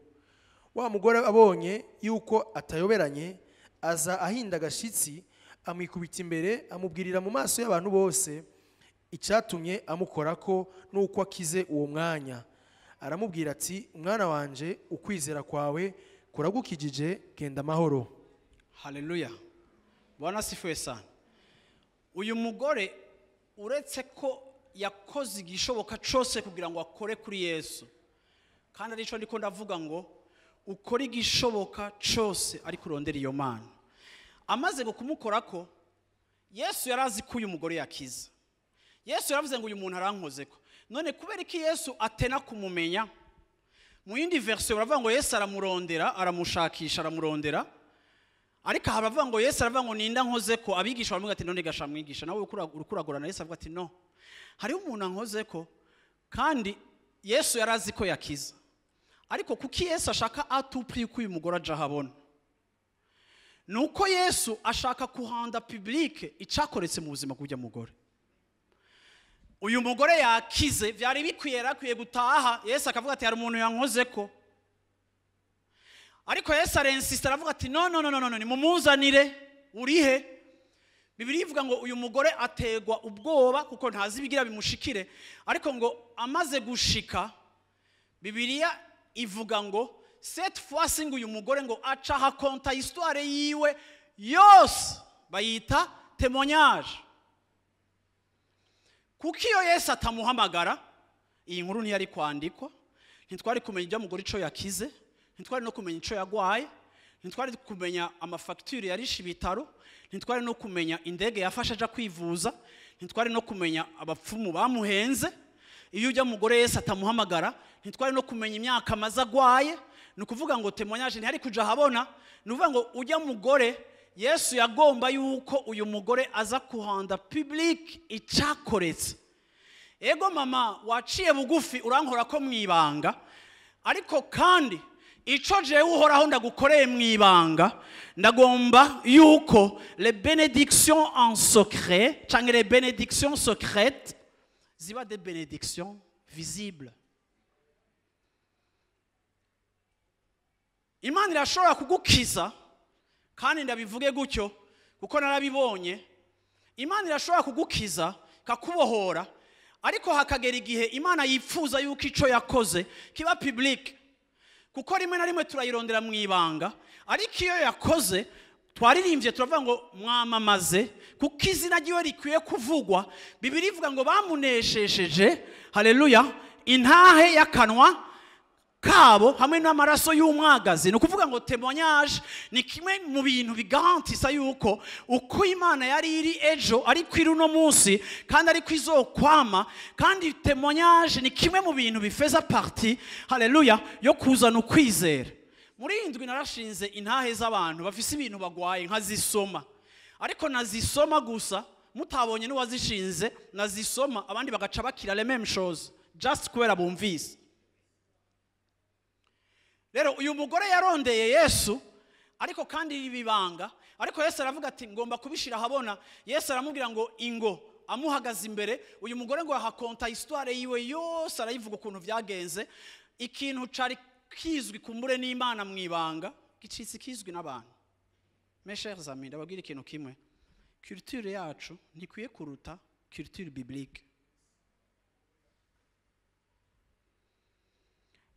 Wa mugore abonye yuko atayoberanye, aza ahinda agashitsi, amwikubita imbere, amubwirira mu maso y'abantu bose icyatumye amukorako n'uko akize uwo mwanya. Aramubwira ati: "Umwana wanje, ukwizera kwawe kuragukijije, genda amahoro." Haleluya, Bwana asifiwe sana. Uyu mugore, uretse ko yakoze igishoboka cyose kugira ngo akore kuri Yesu, kandi aricyo ndiko ndavuga ngo ukore igishoboka cyose ariko urondera iyo Mana. Amaze kumukora ko, Yesu yari azi ko uyu mugore yakiza. Yesu yaravuze ngo: "Uyu muntu arankoze ko." None kubera ko Yesu atena kumumenya, mu yindi version baravuga ngo Yesu aramurondera, aramushakisha, aramurondera. Ariko aha baravuga ngo Yesu aravuga ngo: "Ninda nkoze ko?" Abigisha baravuga ati: "None gasha mwigisha, nawe uriko uragorana." Yesu avuga ati: "No, hariho umuntu ankoze ko." Kandi Yesu yari azi ko yakiza, ariko kuki Yesu ashaka à tout prix ko uyu mugore aja ahabona? Ni uko Yesu ashaka kurendre public icakoretse mu buzima bw'ujya mugore. Uyu mugore yakize, byari bikwiye, yarakwiye gutaha, Yesu akavuga ati: "Hari umuntu yankoze ko." Ariko Yesu arensista, aravuga ati: "No, no, no, no, no, nimumuzanire, urihe?" Bibiliya ivuga ngo uyu mugore ategwa ubwoba kuko ntazi ibigira bimushikire. Ariko ngo amaze gushika, Bibiliya ivuga ngo cette fois ngo uyu mugore ngo aca raconta histoire yiwe yose, bayita témoignage. Kuko iyo Yesu atamuhamagara, iyi nkuru ntiyari kwandikwa, ntitwari kumenya ibyo mugore ico yakize, ntitwari no kumenya ico yagwaye, ntitwari kumenya amafagitire yarishe ibitaro, ntitwari no kumenya indege yafashe aja kwivuza, ntitwari no kumenya abapfumu bamuhenze. Iyo ujya mugore Yesu atamuhamagara, ntitwari no kumenya imyaka amaze agwaye. Ni ukuvuga ngo témoignage ntihari kuja ahabona. Ni ukuvuga ngo ujya mugore, Yesu yagomba yuko uyu mugore aza kurendre public icakoretse. Ego mama, waciye bugufi urankora ko mwibanga, ariko kandi ico jewe Uhoraho ndagukoreye mwibanga, ndagomba yuko les bénédictions en secret canke les bénédictions secrètes ziba des bénédictions visibles. Imana irashobora kugukiza, kandi ndabivuge gutyo kuko narabibonye. Imana irashobora kugukiza, ikakubohora, ariko hakagera igihe Imana yifuza yuko ico yakoze kiba public, kuko rimwe na rimwe turayirondera mu ibanga, ariko iyo yakoze, twaririmbye turavuga ngo mwamamaze kuko izina ryiwe rikwiye kuvugwa. Bibiliya ivuga ngo bamuneshesheje, haleluya, intahe y'akanwa kabo hamwe n'amaraso y'umwagazi. Ni ukuvuga ngo témoignage ni kimwe mu bintu bigarantisa yuko uko Imana yari iri ejo ariko iri uno munsi, kandi ariko izokwama. Kandi témoignage ni kimwe mu bintu bifeza partie, haleluya, yo kuzana ukwizera. Muri iyi ndwi narashinze intahe z'abantu bafise ibintu bagwaye, nkazisoma, ariko nazisoma gusa mutabonye n'uwazishinze. Nazisoma, abandi bagaca bakira les mêmes choses just kubera bumvise. Rero uyu mugore yarondeye Yesu, ariko kandi ibibanga. Ariko Yesu aravuga ati: "Ngomba kubishira ahabona." Yesu aramubwira ngo ingo. Amuhagaze imbere, uyu mugore ngo ahakonta histoire yiwe yose, arayivuga ukuntu byagenze. Ikintu cari kizwi kumbure n'Imana mu ibanga gicitse kizwi n'abantu. Mes chers amis, ndababwira ikintu kimwe: culture yacu ntikwiye kuruta culture biblique.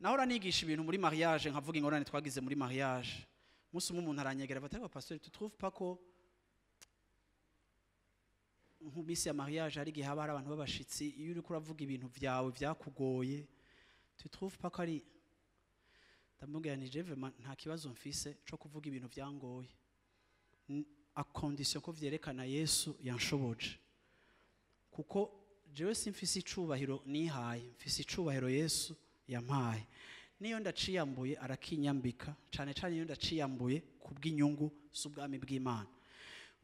Nahora nigisha ibintu muri mariage, nkavuga ingorane twagize muri mariage. Umunsi umwe umuntu aranyegera ati: "Ariko pasteur, tu trouves pas ko nko minsi ya mariage hari igihe haba hari abantu b'abashitsi, iyo uriko uravuga ibintu vyawe vyakugoye, tu trouves pas ko ari Ndamubwira nti jewe nta kibazo mfise co kuvuga ibintu vyangoye, à condition ko vyerekana Yesu yanshoboje, kuko jewe simfise icubahiro nihaye, mfise icubahiro Yesu yampaye. Niyo ndaciyambuye arakinyambika, cane cane iyo ndaciyambuye kubw'inyungu z'ubwami bw'Imana.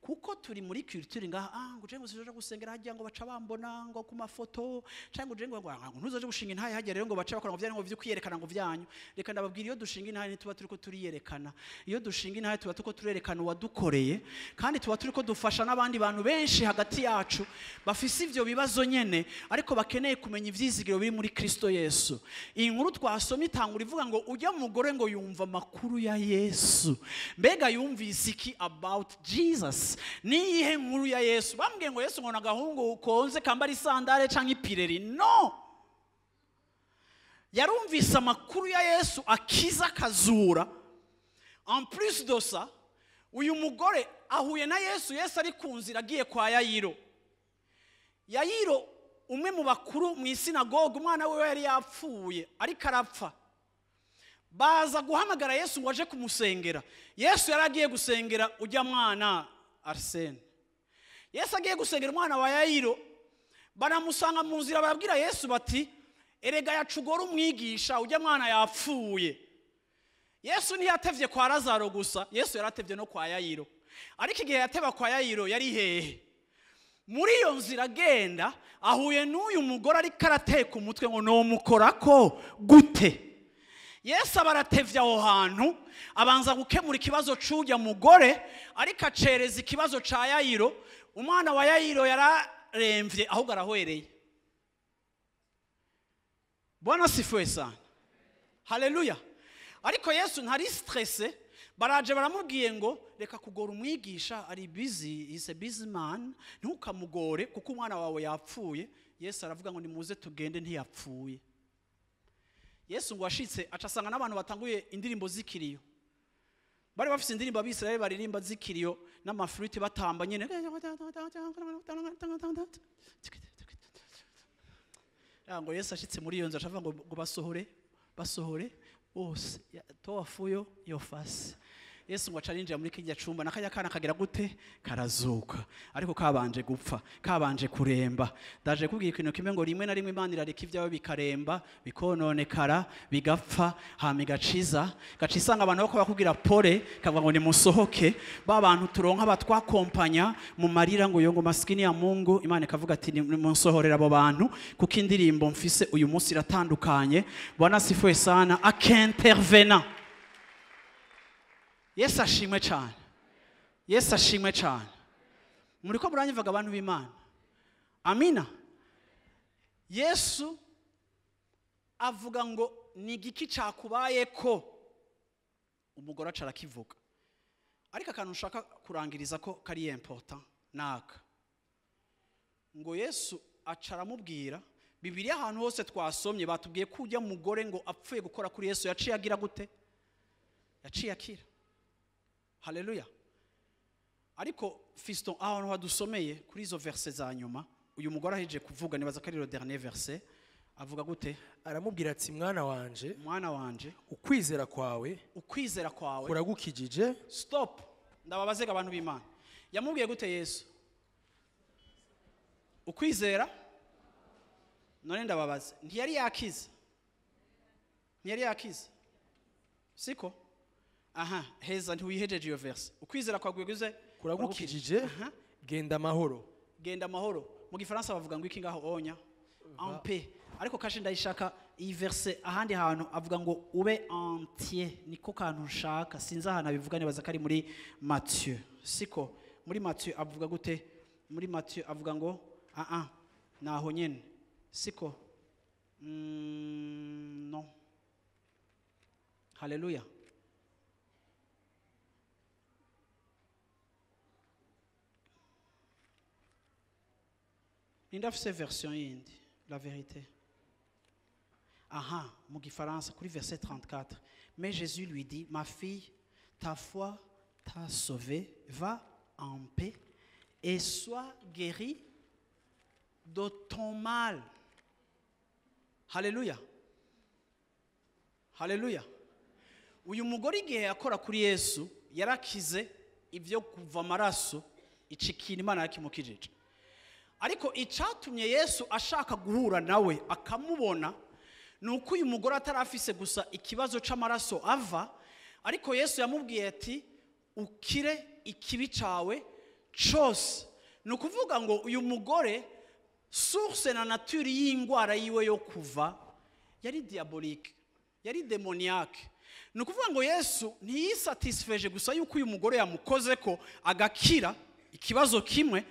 Kuko turi muri culture ngaha, ngo je ngo sijoje gusengera hajya ngo baca bambona ngo ku mafoto, cyangwa ngo je ngo ntuzoje gushinga intahe hajya rero ngo baca bakora ngo vyari ngo vy'ukwiyerekana ngo vyanyu. Reka ndababwira, iyo dushinga intahe tuba turiko turiyerekana, iyo dushinga intahe tuba turiko turerekana uwadukoreye, kandi tuba turiko dufasha n'abandi bantu benshi hagati yacu bafise ivyo bibazo nyene, ariko bakeneye kumenya ivyizigiro biri muri Kristo Yesu. Iyi nkuru twasomye itangura ivuga ngo ujya mugore ngo yumva amakuru ya Yesu. Mbega yumvise iki about Jesus? Niyihe nkuru ya Yesu? Bambwiye ngo Yesu ngo nagahungu konze kambara isandare canke ipireri. No, yarumvise amakuru ya Yesu akiza akazura. En plus de ça, uyu mugore ahuye na Yesu, Yesu ari ku nzira agiye kwa Yayiro. Yayiro umwe mu bakuru mu isinagoge, umwana we yari yapfuye ariko arapfa. Baza guhamagara Yesu ngo aje kumusengera. Yesu yari agiye gusengera ujya mwana Arsene. Yesu agiye gusengera umwana wa Yayiro, baramusanga mu nzira barabwira Yesu bati erega yacugora umwigisha ujya mwana yapfuye. Yesu ntiyatevye kwa Lazaro gusa, Yesu yaratevye no kwa Yayiro. Ariko igihe yateba kwa Yayiro yari hehe? Muri iyo nzira agenda ahuye n'uyu mugore ariko arateka umutwe ngo nomukorako gute. Yesu abaratevye aho hantu, abanza gukemura ikibazo c'urya mugore, ariko acereza ikibazo ca Yayiro. Umwana wa Yayiro yararemvye ahubwo arahwereye. Bwana sifiwe sana, haleluya. Ariko Yesu ntari stressé, baraje baramubwiye ngo reka kugora umwigisha, ari busy, is a busy man, ntukamugore kuko umwana wawe yapfuye. Yesu aravuga ngo nimuze tugende, ntiyapfuye. Yesu ngo ashitse aca asanga n'abantu batanguye indirimbo z'ikiriyo. Bari bafise indirimbo abisirayeli baririmba z'ikiriyo n'amafruit batamba nyene. Ngo Yesu ashitse muri iyo nzu aca avuga ngo basohore, basohore bose, toa fuyo yo fasi. Yesu ngo aca arinjira muri kijya cumba, nakajya kana kagira gute? Karazuka. Ariko kabanje gupfa, kabanje kuremba. Ndaje kubwira ikintu kimwe ngo rimwe na rimwe Imana irareka ibyawe bikaremba, bikononekara, bigapfa, hama igaciza, gacisanga abantu bako bakubwira pole, kavuga ngo nimusohoke, ba bantu turonka batwakompanya mu marira ngo yo ngo maskini ya Mungu. Imana ikavuga ati nimunsohorera abo bantu kuko indirimbo mfise uyu munsi iratandukanye. Bwana sifuwe sana, akintervena. Yesu ashimwe cyane. Yesu ashimwe cyane. Muriko muranyivaga abantu b'Imana. Amina. Yesu avuga ngo ni igiki cyakubaye ko umugore aca arakivuga. Ariko akantu nshaka kurangiriza ko kari important naka. Ngo Yesu aca aramubwira, Bibiliya ahantu hose twasomye batubwiye ko ujya mugore ngo apfuye gukora kuri Yesu yaciye agira gute? Yaciye akira. Haleluya. Ariko fiston ahantu hadusomeye kuri izo verse za nyuma, uyu mugore aheje kuvuga, nibaza ko ari le dernier verset, avuga gute? Aramubwira ati mwana wanje, mwana wanje, ukwizera kwawe, ukwizera kwawe kuragukijije. Stop. Ndababazega abantu b'Imana. Yamubwiye gute Yesu? Ukwizera? None ndababaza, ntiyari yakize? Ntiyari yakize? Siko? Aha, heza ntiwihejeje iyo verse. Ukwizera kwawe guze kuragukijije, genda amahoro. Genda amahoro. Mu gifaransa bavuga ngo iki ngaho onya? En paix. Ariko kashe ndayishaka iyi verse ahandi hantu avuga ngo ube entier, niko kantu nshaka. Sinzi ahantu abivuga, nibaza ko ari muri Matthieu. Siko? Muri Matthieu avuga gute? Muri Matthieu avuga ngo naho nyene. Siko? No. Haleluya. Nindafise version yindi, la vérité. Aha, mu gifaransa kuri verset 34. Mais Jésus lui dit, ma fille, ta foi t'a sauvée, va en paix et sois guérie de ton mal. Haleluya. Haleluya. Uyu mugore igihe yakora kuri Yesu yarakize ibyo kuva amaraso, icikina Imana yakimukijije. Ariko icatumye Yesu ashaka guhura nawe akamubona ni uko uyu mugore atarafise gusa ikibazo c'amaraso ava, ariko Yesu yamubwiye ati ukire ikibi cawe cose. Ni ukuvuga ngo uyu mugore source na nature y'ingwara yiwe yo kuva yari diabolique, yari démoniaque. Ni ukuvuga ngo Yesu ntiyisatisfeje gusa yuko uyu mugore yamukoze ko agakira ikibazo kimwe,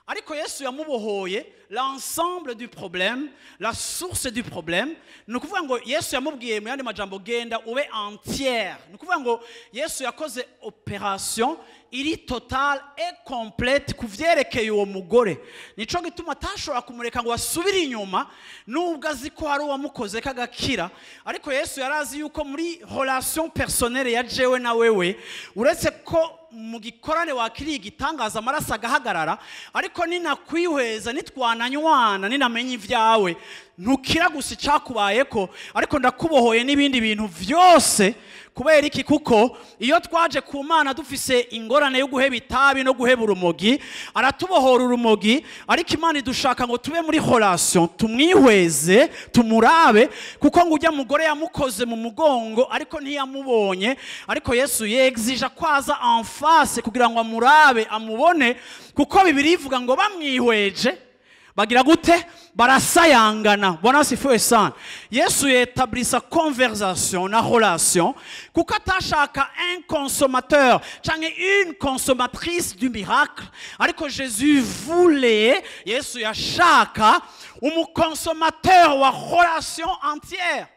ariko Yesu yamubohoye l'ensemble du problème, la source du problème. Ni ukuvuga ngo Yesu yamubwiye mu yandi majambo, genda ube entière. Ni ukuvuga ngo Yesu yakoze opération iri totale et complète ku vyerekeye uwo mugore. Nico gituma atashobora kumureka ngo asubire inyuma, nubwo azi ko hari uwamukoze kagakira. Ariko Yesu yarazi yuko muri relation personnelle ya jewe na wewe, uretse ko mu gikorane wakiriye igitangaza amaraso agahagarara, ariko ninakwihweza, nitwananywana, ninamenya ibyawe, ntukira gusa icyakubayeko, ariko ndakubohoye n'ibindi bintu vyose. Kubera iki? Kuko iyo twaje ku Mana dufise ingorane yo guheba itabi no guheba urumogi, aratubohora urumogi. Ariko Imana idushaka ngo tube muri relation, tumwihweze, tumurabe, kuko ngo ujya mugore yamukoze mu mugongo ariko ntiyamubonye. Ariko Yesu yexija kwaza en face kugira ngo amurabe, amubone, kuko Bibiliya ivuga ngo bamwihweje bagira gute? Barasayangana. Bwana asifiwe sana. Yesu yetablisa conversation na relation, kuko atashaka un consommateur canke une consommatrice du miracle, ariko Jésus voulait, Yesu yashaka umuconsommateur wa relation entière.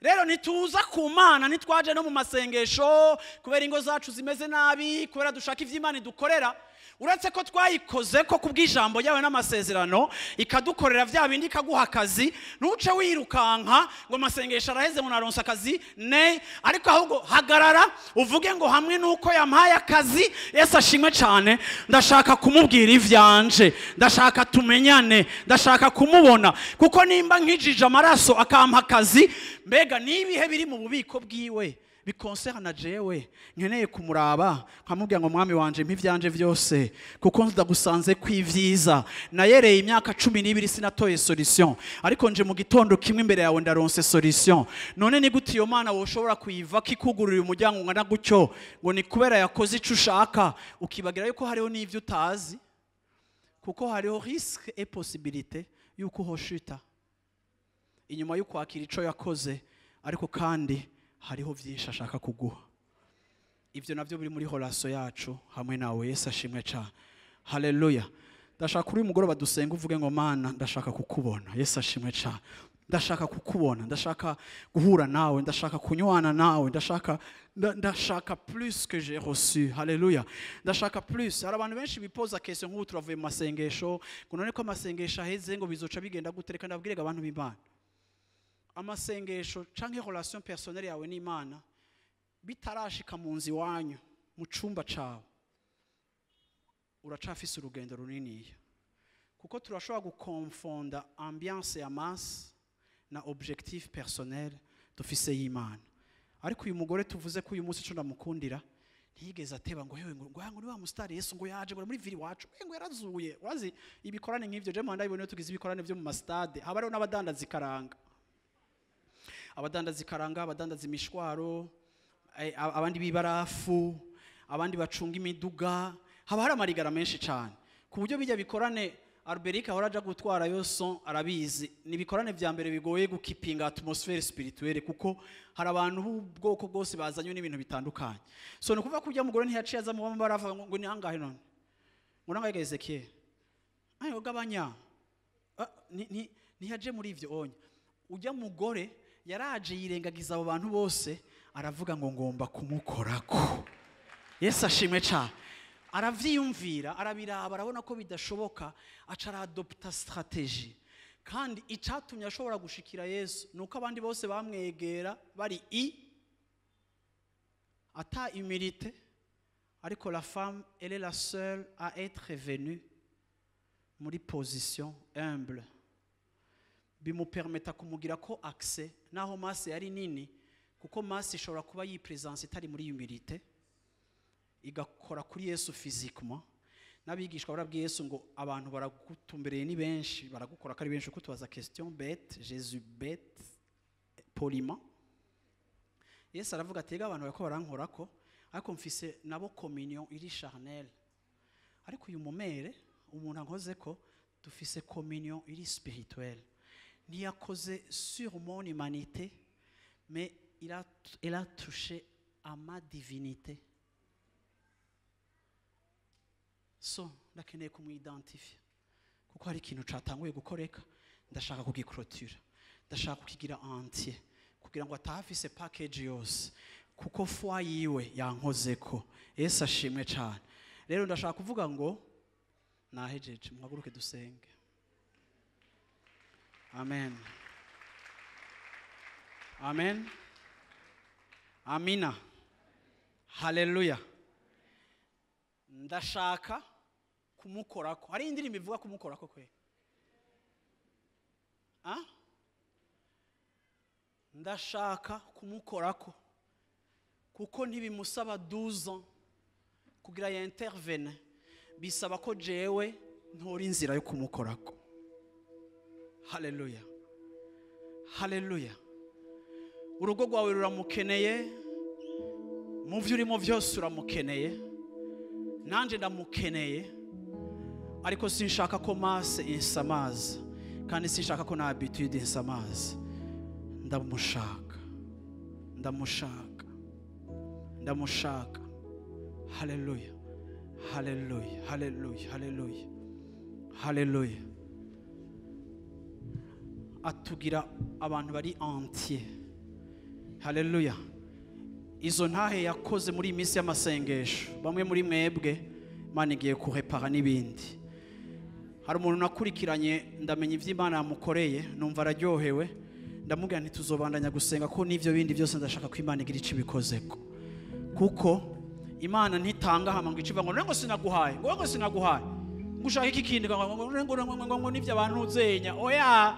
Rero ntituza ku Mana, ntitwaje no mu masengesho kubera ingo zacu zimeze nabi, kubera dushaka ivy'Imana idukorera. Uretse ko twayikoze ko kubw'ijambo ryawe n'amasezerano ikadukorera vya bindi, ikaguha akazi, ntuce wirukanka ngo amasengesho araheze ngo naronse akazi ne. Ariko ahubwo hagarara uvuge ngo hamwe nuko yampaye akazi, Yesu ashimwe cyane, ndashaka kumubwira ivyanje, ndashaka tumenyane, ndashaka kumubona, kuko nimba nkijije amaraso akampa akazi, mbega nibihe biri mu bubiko bwiwe bikonserna jewe nkeneye kumuraba nkamubwira ngo mwami wanje, mpa ivyanje vyose, kuko ndagusanze kw'ivyiza. Nayereye imyaka 12 sinatoye solution, ariko nje mu gitondo kimwe imbere yawe ndaronse solution. None ni gute iyo Mana woshobora kuyiva kikugurira umuryango ungana gutyo ngo ni kubera yakoze ico ushaka, ukibagira yuko hariho n'ivyo utazi? Kuko hariho risque et possibilité yuko uhoshita inyuma yo kwakira ico yakoze, ariko kandi hariho vyinshi ashaka kuguha. Ivyo navyo biri muri relation yacu hamwe nawe. Yesu ashimwe cyane. Haleluya. Ndashaka kuri uyu mugoroba dusenga, uvuge ngo Mana, ndashaka kukubona. Yesu ashimwe cyane. Ndashaka kukubona, ndashaka guhura nawe, ndashaka kunywana nawe, ndashaka plus que j'ai reçu. Haleluya. Ndashaka plus. Hari abantu benshi bipoza question nk'ubu turavuye mu masengesho, ngo none ko amasengesho aheze ngo bizoca bigenda gute? Reka ndabwire abantu b'Imana, amasengesho canke relation personnelle yawe n'Imana bitarashika mu nzu iwanyu, mu cumba cawe, uracafise urugendo runiniya, kuko turashobora gukonfonda ambiance ya masse na objectif personnel dufise y'Imana. Ariko uyu mugore tuvuze ko uyu munsi, ico ndamukundira, ntiyigeze ateba ngo hewe, ngo ni wa musitari Yesu ngo yaje ngo muri ville iwacu, ngo yarazuye. Urazi ibikorane nk'ivyo, je muhanda ibone, tugize ibikorane vyo mu mastade, haba hariho n'abadandaza ikaranga, abadandaza ikaranga, abadandaza imishwaro, abandi b'ibarafu, abandi bacunga imiduga. Haba hari amarigara menshi cyane, ku buryo bijya bikorane Alberic ahora aja gutwara yo son arabizi, ni ibikorane vya mbere bigoye gukipinga atmosphère spirituelle, kuko hari abantu b'ubwoko bwose bazanywe n'ibintu bitandukanye. So ni ukuvuga ko ujya mugore ntiyaciye aza mu baravuga ngo ni angahe none, ngo nangahe Ezekiel, ayo gabanya. Ntiyaje muri ivyo onya. Ujya mugore yaraje yirengagiza abo bantu bose, aravuga ngo ngomba kumukorako. Yesu ashimwe cyane. Aravyiyumvira, arabiraba, arabona ko bidashoboka, aca aradopta stratégie. Kandi icatumye ashobora gushikira Yesu nuko abandi bose bamwegera bari i ata humilité, ariko la femme, elle est la seule à être venue muri position humble, bimupermeta kumugira ko accès naho masse yari nini. Kuko masse ishobora kuba yi présence itari muri humilité, igakora kuri Yesu physiquement. N'abigishwa barabwiye Yesu ngo abantu baragutumbereye ni benshi, baragukora ko ari benshi, kuko tubaza question bête, Jésus bête poliment. Yesu aravuga ati ega abantu bariko barankorako, ariko mfise nabo communion iri charnelle, ariko uyu mumere umuntu ankoze ko dufise communion iri spirituelle. Ntiyakoze sur mon humanité, mais il a touché à ma divinité. So ndakeneye kumwidentifia kuko hari ikintu catanguye gukoreka, ndashaka kugiclôtura, ndashaka kukigira entier kugira ngo atahafise package yose, kuko foi yiwe yankozeko. Yesu ashimwe cyane. Rero ndashaka kuvuga ngo nahejeje, muhaguruke dusenge. Amen, amen, amina, haleluya. Ndashaka kumukorako. Hari indirimbo ivuga kumukorako kwe. Ah? Ndashaka kumukorako kuko ntibimusaba 12 ans kugira ya intervene, bisaba ko jewe ntora inzira yo kumukorako. Haleluya, haleluya. Urugo rwawe ruramukeneye, mu byo urimo byose uramukeneye, nanjye ndamukeneye, ariko sinshaka ko masse insamaza, kandi sinshaka ko na habitude insamaza. Ndamushaka, ndamushaka, ndamushaka. Haleluya, haleluya, haleluya, haleluya, haleluya. Atugira abantu bari entier. Haleluya. Izo ntahe yakoze muri iyi minsi y'amasengesho, bamwe muri mwebwe Imana igiye kurepara n'ibindi. Hari umuntu nakurikiranye, ndamenya ibyo Imana yamukoreye, numva araryohewe, ndamubwira nti tuzobandanya gusenga ko n'ibyo bindi byose ndashaka ko Imana igira icyo ibikozeko, kuko Imana ntitanga hama ngo iciva ngo ngo sinaguhaye, ngo sinaguhaye, ngo ushaka iki kindi, ngo ngo ngo ngo ngo ngo n'ibyo abantu uzenya. Oya,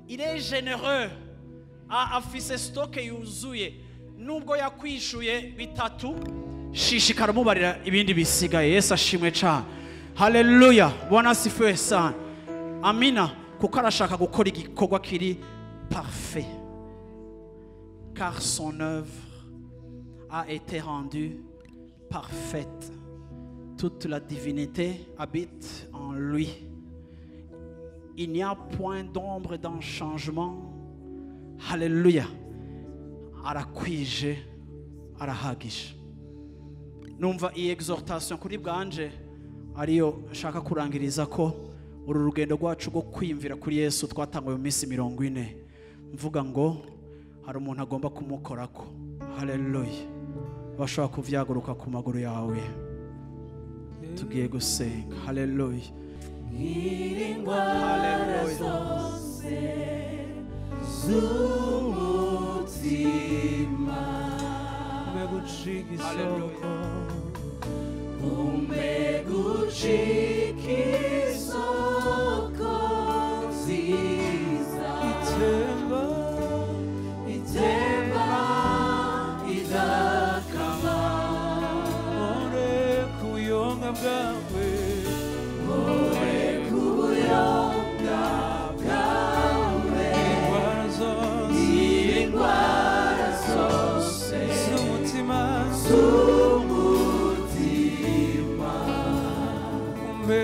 il est généreux, afise stock yuzuye. Nubwo yakwishuye bitatu, shishikara umubarira ibindi bisigaye. Yesu ashimwe cyane. Haleluya, Bwana asifiwe sana. Amina. Kuko arashaka gukora igikorwa kiri parfait, car son œuvre a été rendue parfaite. Toute la divinité habite en lui. Il n'y a point d'ombre d'un changement. Haleluya. Arakwije, arahagije. Numva iyi exhortation kuri bwanje ariyo nshaka kurangiriza ko uru rugendo rwacu rwo kwiyumvira kuri Yesu twatanguye mu minsi 40, mvuga ngo hari umuntu agomba kumukorako. Haleluya. Bashobora kuvyaguruka ku maguru yawe, tugiye gusenga. Haleluya. Indwara zose z'umutima, gucika isoko, umpe gucika isoko nziza itemba, itemba idakama, ore ku buyonga bwawe, ore ku buyonga bwawe, indwara zose, indwara zose z'umutima, z'umutima, umpe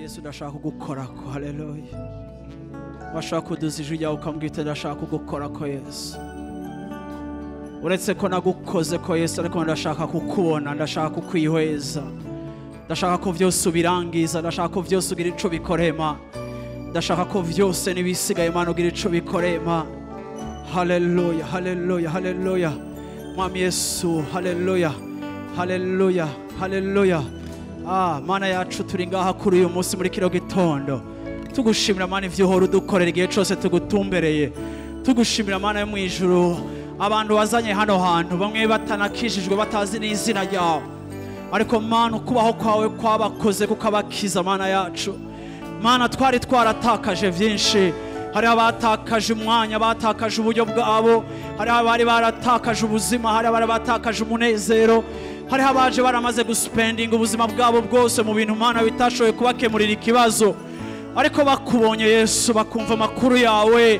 Yesu ndashaka kugukorako. Haleluya. Washaka kuduza ijwi ryawe ukambwira ndashaka kugukorako Yesu. Uretse ko nagukoze ko Yesu, ariko ndashaka kukubona, ndashaka kukwihweza, ndashaka ko byose ubirangiza, ndashaka ko byose ugira ico bikorema, ndashaka ko byose n'ibisigaye Mana ugira ico bikorema. Haleluya, haleluya, haleluya. Mwami Yesu, haleluya, haleluya, haleluya. Mana yacu, turi ngaha kuri uyu munsi muri kino gitondo tugushimira Mana ivyo uhora udukorera igihe cose tugutumbereye. Tugushimira Mana yo mu ijuru, abantu wazanye hano hantu bamwe batanakishijwe batazi n'izina ryawe, ariko Mana ukubaho kwawe kwabakoze kukabakiza. Mana yacu, Mana twari twaratakaje vyinshi. Hari abatakaje umwanya, batakaje uburyo bwabo, hari abari baratakaje ubuzima, hari abari batakaje umunezero, hari abaje baramaze guspendinga ubuzima bwabo bwose mu bintu Mana bitashoboye kubakemurira ikibazo, ariko bakubonye Yesu, bakumva amakuru yawe,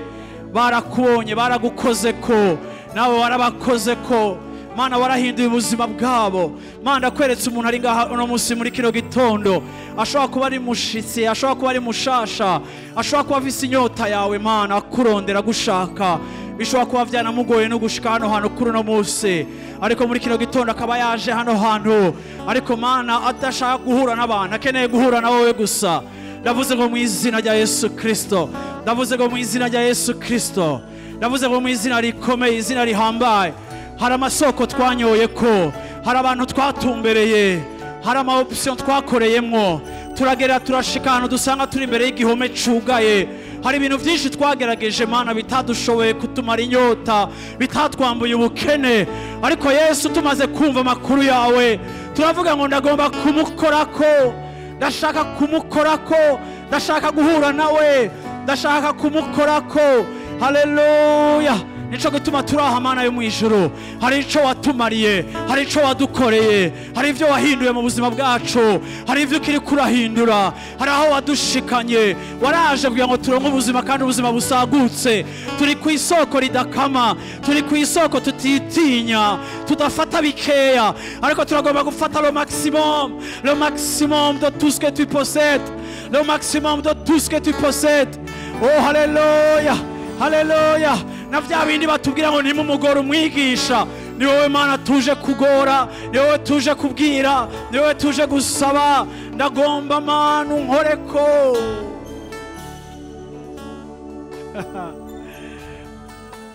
barakubonye, baragukoze ko nawe warabakoze ko Mana warahinduye ubuzima bwabo. Mana ndakweretse umuntu ari ngaha uno munsi muri kino gitondo, ashobora kuba ari mushitsi, ashobora kuba ari mushasha, ashobora kuba afise inyota yawe Mana, akurondera gushaka, bishobora kuba byanamugoye no gushika hano hantu kuri uno munsi, ariko muri kino gitondo akaba yaje hano hantu, ariko Mana adashaka guhura n'abantu, akeneye guhura na wowe gusa. Ndavuze ngo mu izina rya Yesu Kristo, ndavuze ngo mu izina rya Yesu Kristo, ndavuze ngo mu izina rikomeye, izina rihambaye. Hari amasoko twanyoye ko, hari abantu twatumbereye, hari ama option twakoreyemwo, turagera turashika ahantu dusanga turi imbere y'igihome cugaye. Hari ibintu byinshi twagerageje Mana bitadushoboye kutumara inyota, bitatwambuye ubukene, ariko Yesu tumaze kumva amakuru yawe turavuga ngo ndagomba kumukorako, ndashaka kumukorako, ndashaka guhura nawe, ndashaka kumukorako. Haleluya. Nico gituma turaha Mana yo mu ijuru. Hari ico watumariye, hari ico wadukoreye, hari ivyo wahinduye mu buzima bwacu, hari ivyo ukiri kurahindura, hari aho wadushikanye. Waraje kugira ngo turonke ubuzima kandi ubuzima busagutse. Turi ku isoko ridakama, turi ku isoko tutitinya, tudafata bikeya, ariko turagomba gufata le maximum, le maximum de tout ce que tu possèdes, le maximum de tout ce que tu possèdes. Oh haleluya, haleluya. Na vya bindi batubwira ngo nimumugora umwigisha, ni wowe Mana tuje kugora, ni wowe tuje kubwira, ni wowe tuje gusaba. Ndagomba Mana unkoreko.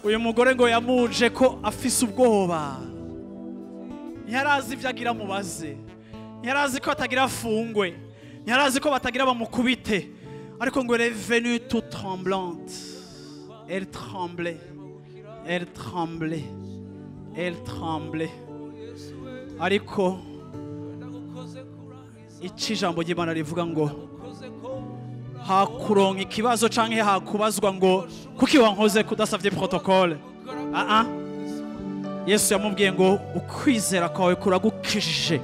Uyu mugore ngo yamuje ko afise ubwoba, ntiyarazi ivyo agira mubaze, ntiyarazi ko atagira afungwe, ntiyarazi ko batagira bamukubite, ariko ngo elle est venue toute tremblante. Elle tremblait, elle tremblait, elle tremblait. Ariko ici ijambo ry'Imana rivuga ngo hakuronka ikibazo canke hakubazwa ngo kuki wankoze kudasavye protocole. Yesu yamubwiye ngo ukwizera kwawe kuragukijije,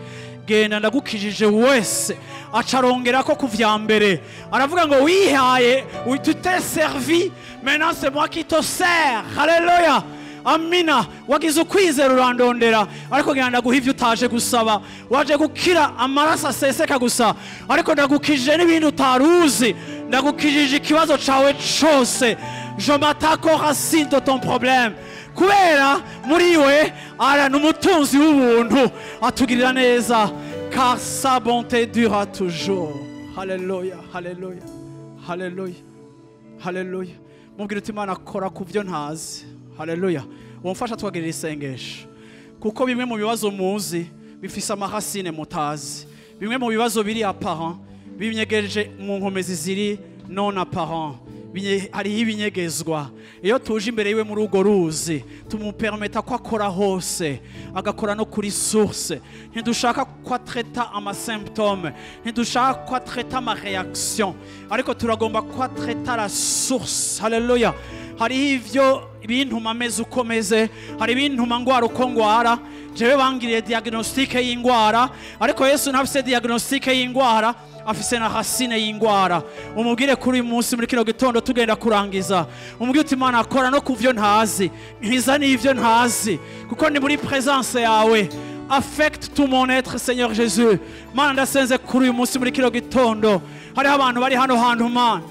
genda ndagukijije wese. Acarongera ko kuvya mbere aravuga ngo wihaye, tu t'es servi, maintenant c'est moi qui te sers. Haleluya, amina. Wagize ukwizera urandondera, ariko genda ndaguha ivyo utaje gusaba. Waje gukira amaraso aseseka gusa, ariko ndagukijije n'ibindi utaruzi, ndagukijije ikibazo cawe cose. Je m'attaque aux racines de ton problème. Kubera muri we ara n'umutunzi w'ubuntu atugirira neza, car sa bonté durera toujours. Haleluya, haleluya, haleluya, haleluya. Mubwira uti Imana kora ku byo ntazi. Haleluya. Womfasha twagirira isengesho, kuko bimwe mu bibazo muzi bifise amahasine mutazi, bimwe mu bibazo biri apparent binyegeje mu nkomezi ziri non apparent, hariho ibinyegezwa. Iyo tuje imbere yiwe muri urwo ruzi tumupermeta ko akora hose, agakora no kuri source. Ntidushaka ko atreta ama symptôme, ntidushaka ko atreta ama réaction, ariko turagomba ko atreta la source. Haleluya. Hariho ivyo ibintuma meze uko meze, hari ibintuma ngwara uko ngwara. Jewe bangiriye diagnostic y'ingwara, ariko Yesu ntafise diagnostic y'ingwara, afise na racine y'ingwara. Umubwire kuri uyu munsi muri kino gitondo tugenda kurangiza, umubwire uti Imana akora no kuvyo ntazi, nkiza n'ivyo ntazi, kuko ni muri presence yawe. Affecte tout mon être, Seigneur Jésus. Mana, ndasenze kuri uyu munsi, muri kino gitondo, hariho abantu bari hano hantu, Mana,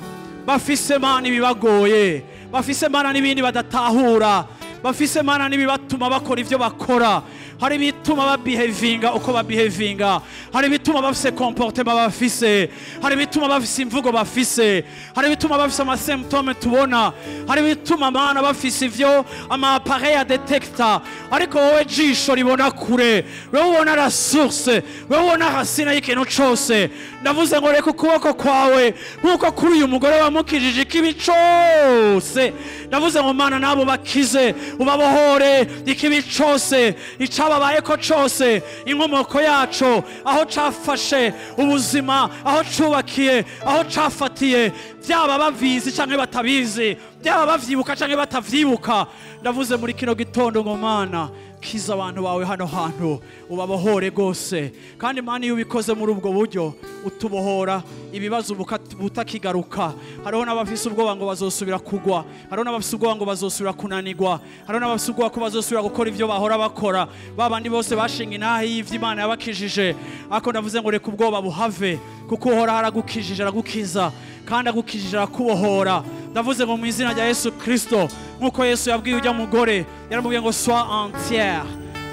bafise, Mana, ibibagoye, bafise, Mana, n'ibindi badatahura, bafise, Mana, n'ibibatuma bakora ibyo bakora. Hari ibituma babihevinga uko babihevinga, hari ibituma bafise comportement bafise, hari ibituma bafise imvugo bafise, hari ibituma bafise ama symptômes tubona, hari ibituma, Mana, bafise ivyo ama appareil adetekta. Ariko wowe jisho ribona kure, wewe ubona la source, wewe ubona racine y'ikintu cose, ndavuze ngo reka ukuboko kwawe, nk'uko kuri uyu mugore wamukijije ikibi cose, ndavuze ngo, Mana, nabo bakize, ubabohore ikibi cose, icababayeko cose, inkomoko yaco, aho cafashe ubuzima, aho cubakiye, aho cafatiye, byaba babizi canke batabizi, byaba bavyibuka canke batavyibuka. Ndavuze muri kino gitondo ngo, Mana, kiza abantu bawe hano hantu, ubabohore rwose. Kandi, Mana, iyo ubikoze muri ubwo buryo, utubohora ibibazo butakigaruka. Hariho n'abafise ubwoba ngo bazosubira kugwa, hariho n'abafise ubwoba ngo bazosubira kunanigwa, hariho n'abafise ubwoba ko bazosubira gukora ivyo bahora bakora, babandi bose bashinga intahe y'ivyo Imana yabakijije. Ariko ndavuze ngo reka ubwoba buhave, kuko Uhoraho aragukijije, aragukiza, kandi agukijije arakubohora. Ndavuze ngo mu izina rya Yesu Kristo, nk'uko Yesu yabwiye ujya mugore, yaramubwiye ngo: "Sois entière."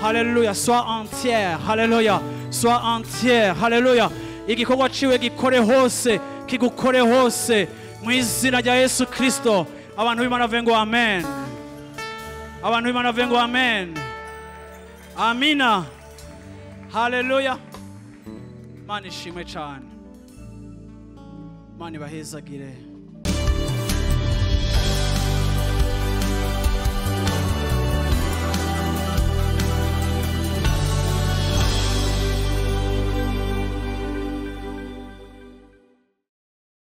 Haleluya! Sois entière. Haleluya! Sois entière. Haleluya! Igikorwa ciwe gikore hose, kigukore hose mu izina rya Yesu Kristo. Abantu b'Imana bavuge ngo amen. Abantu b'Imana bavuge ngo amen. Amina. Haleluya! Mana ishimwe cyane. Mana ibahezagire.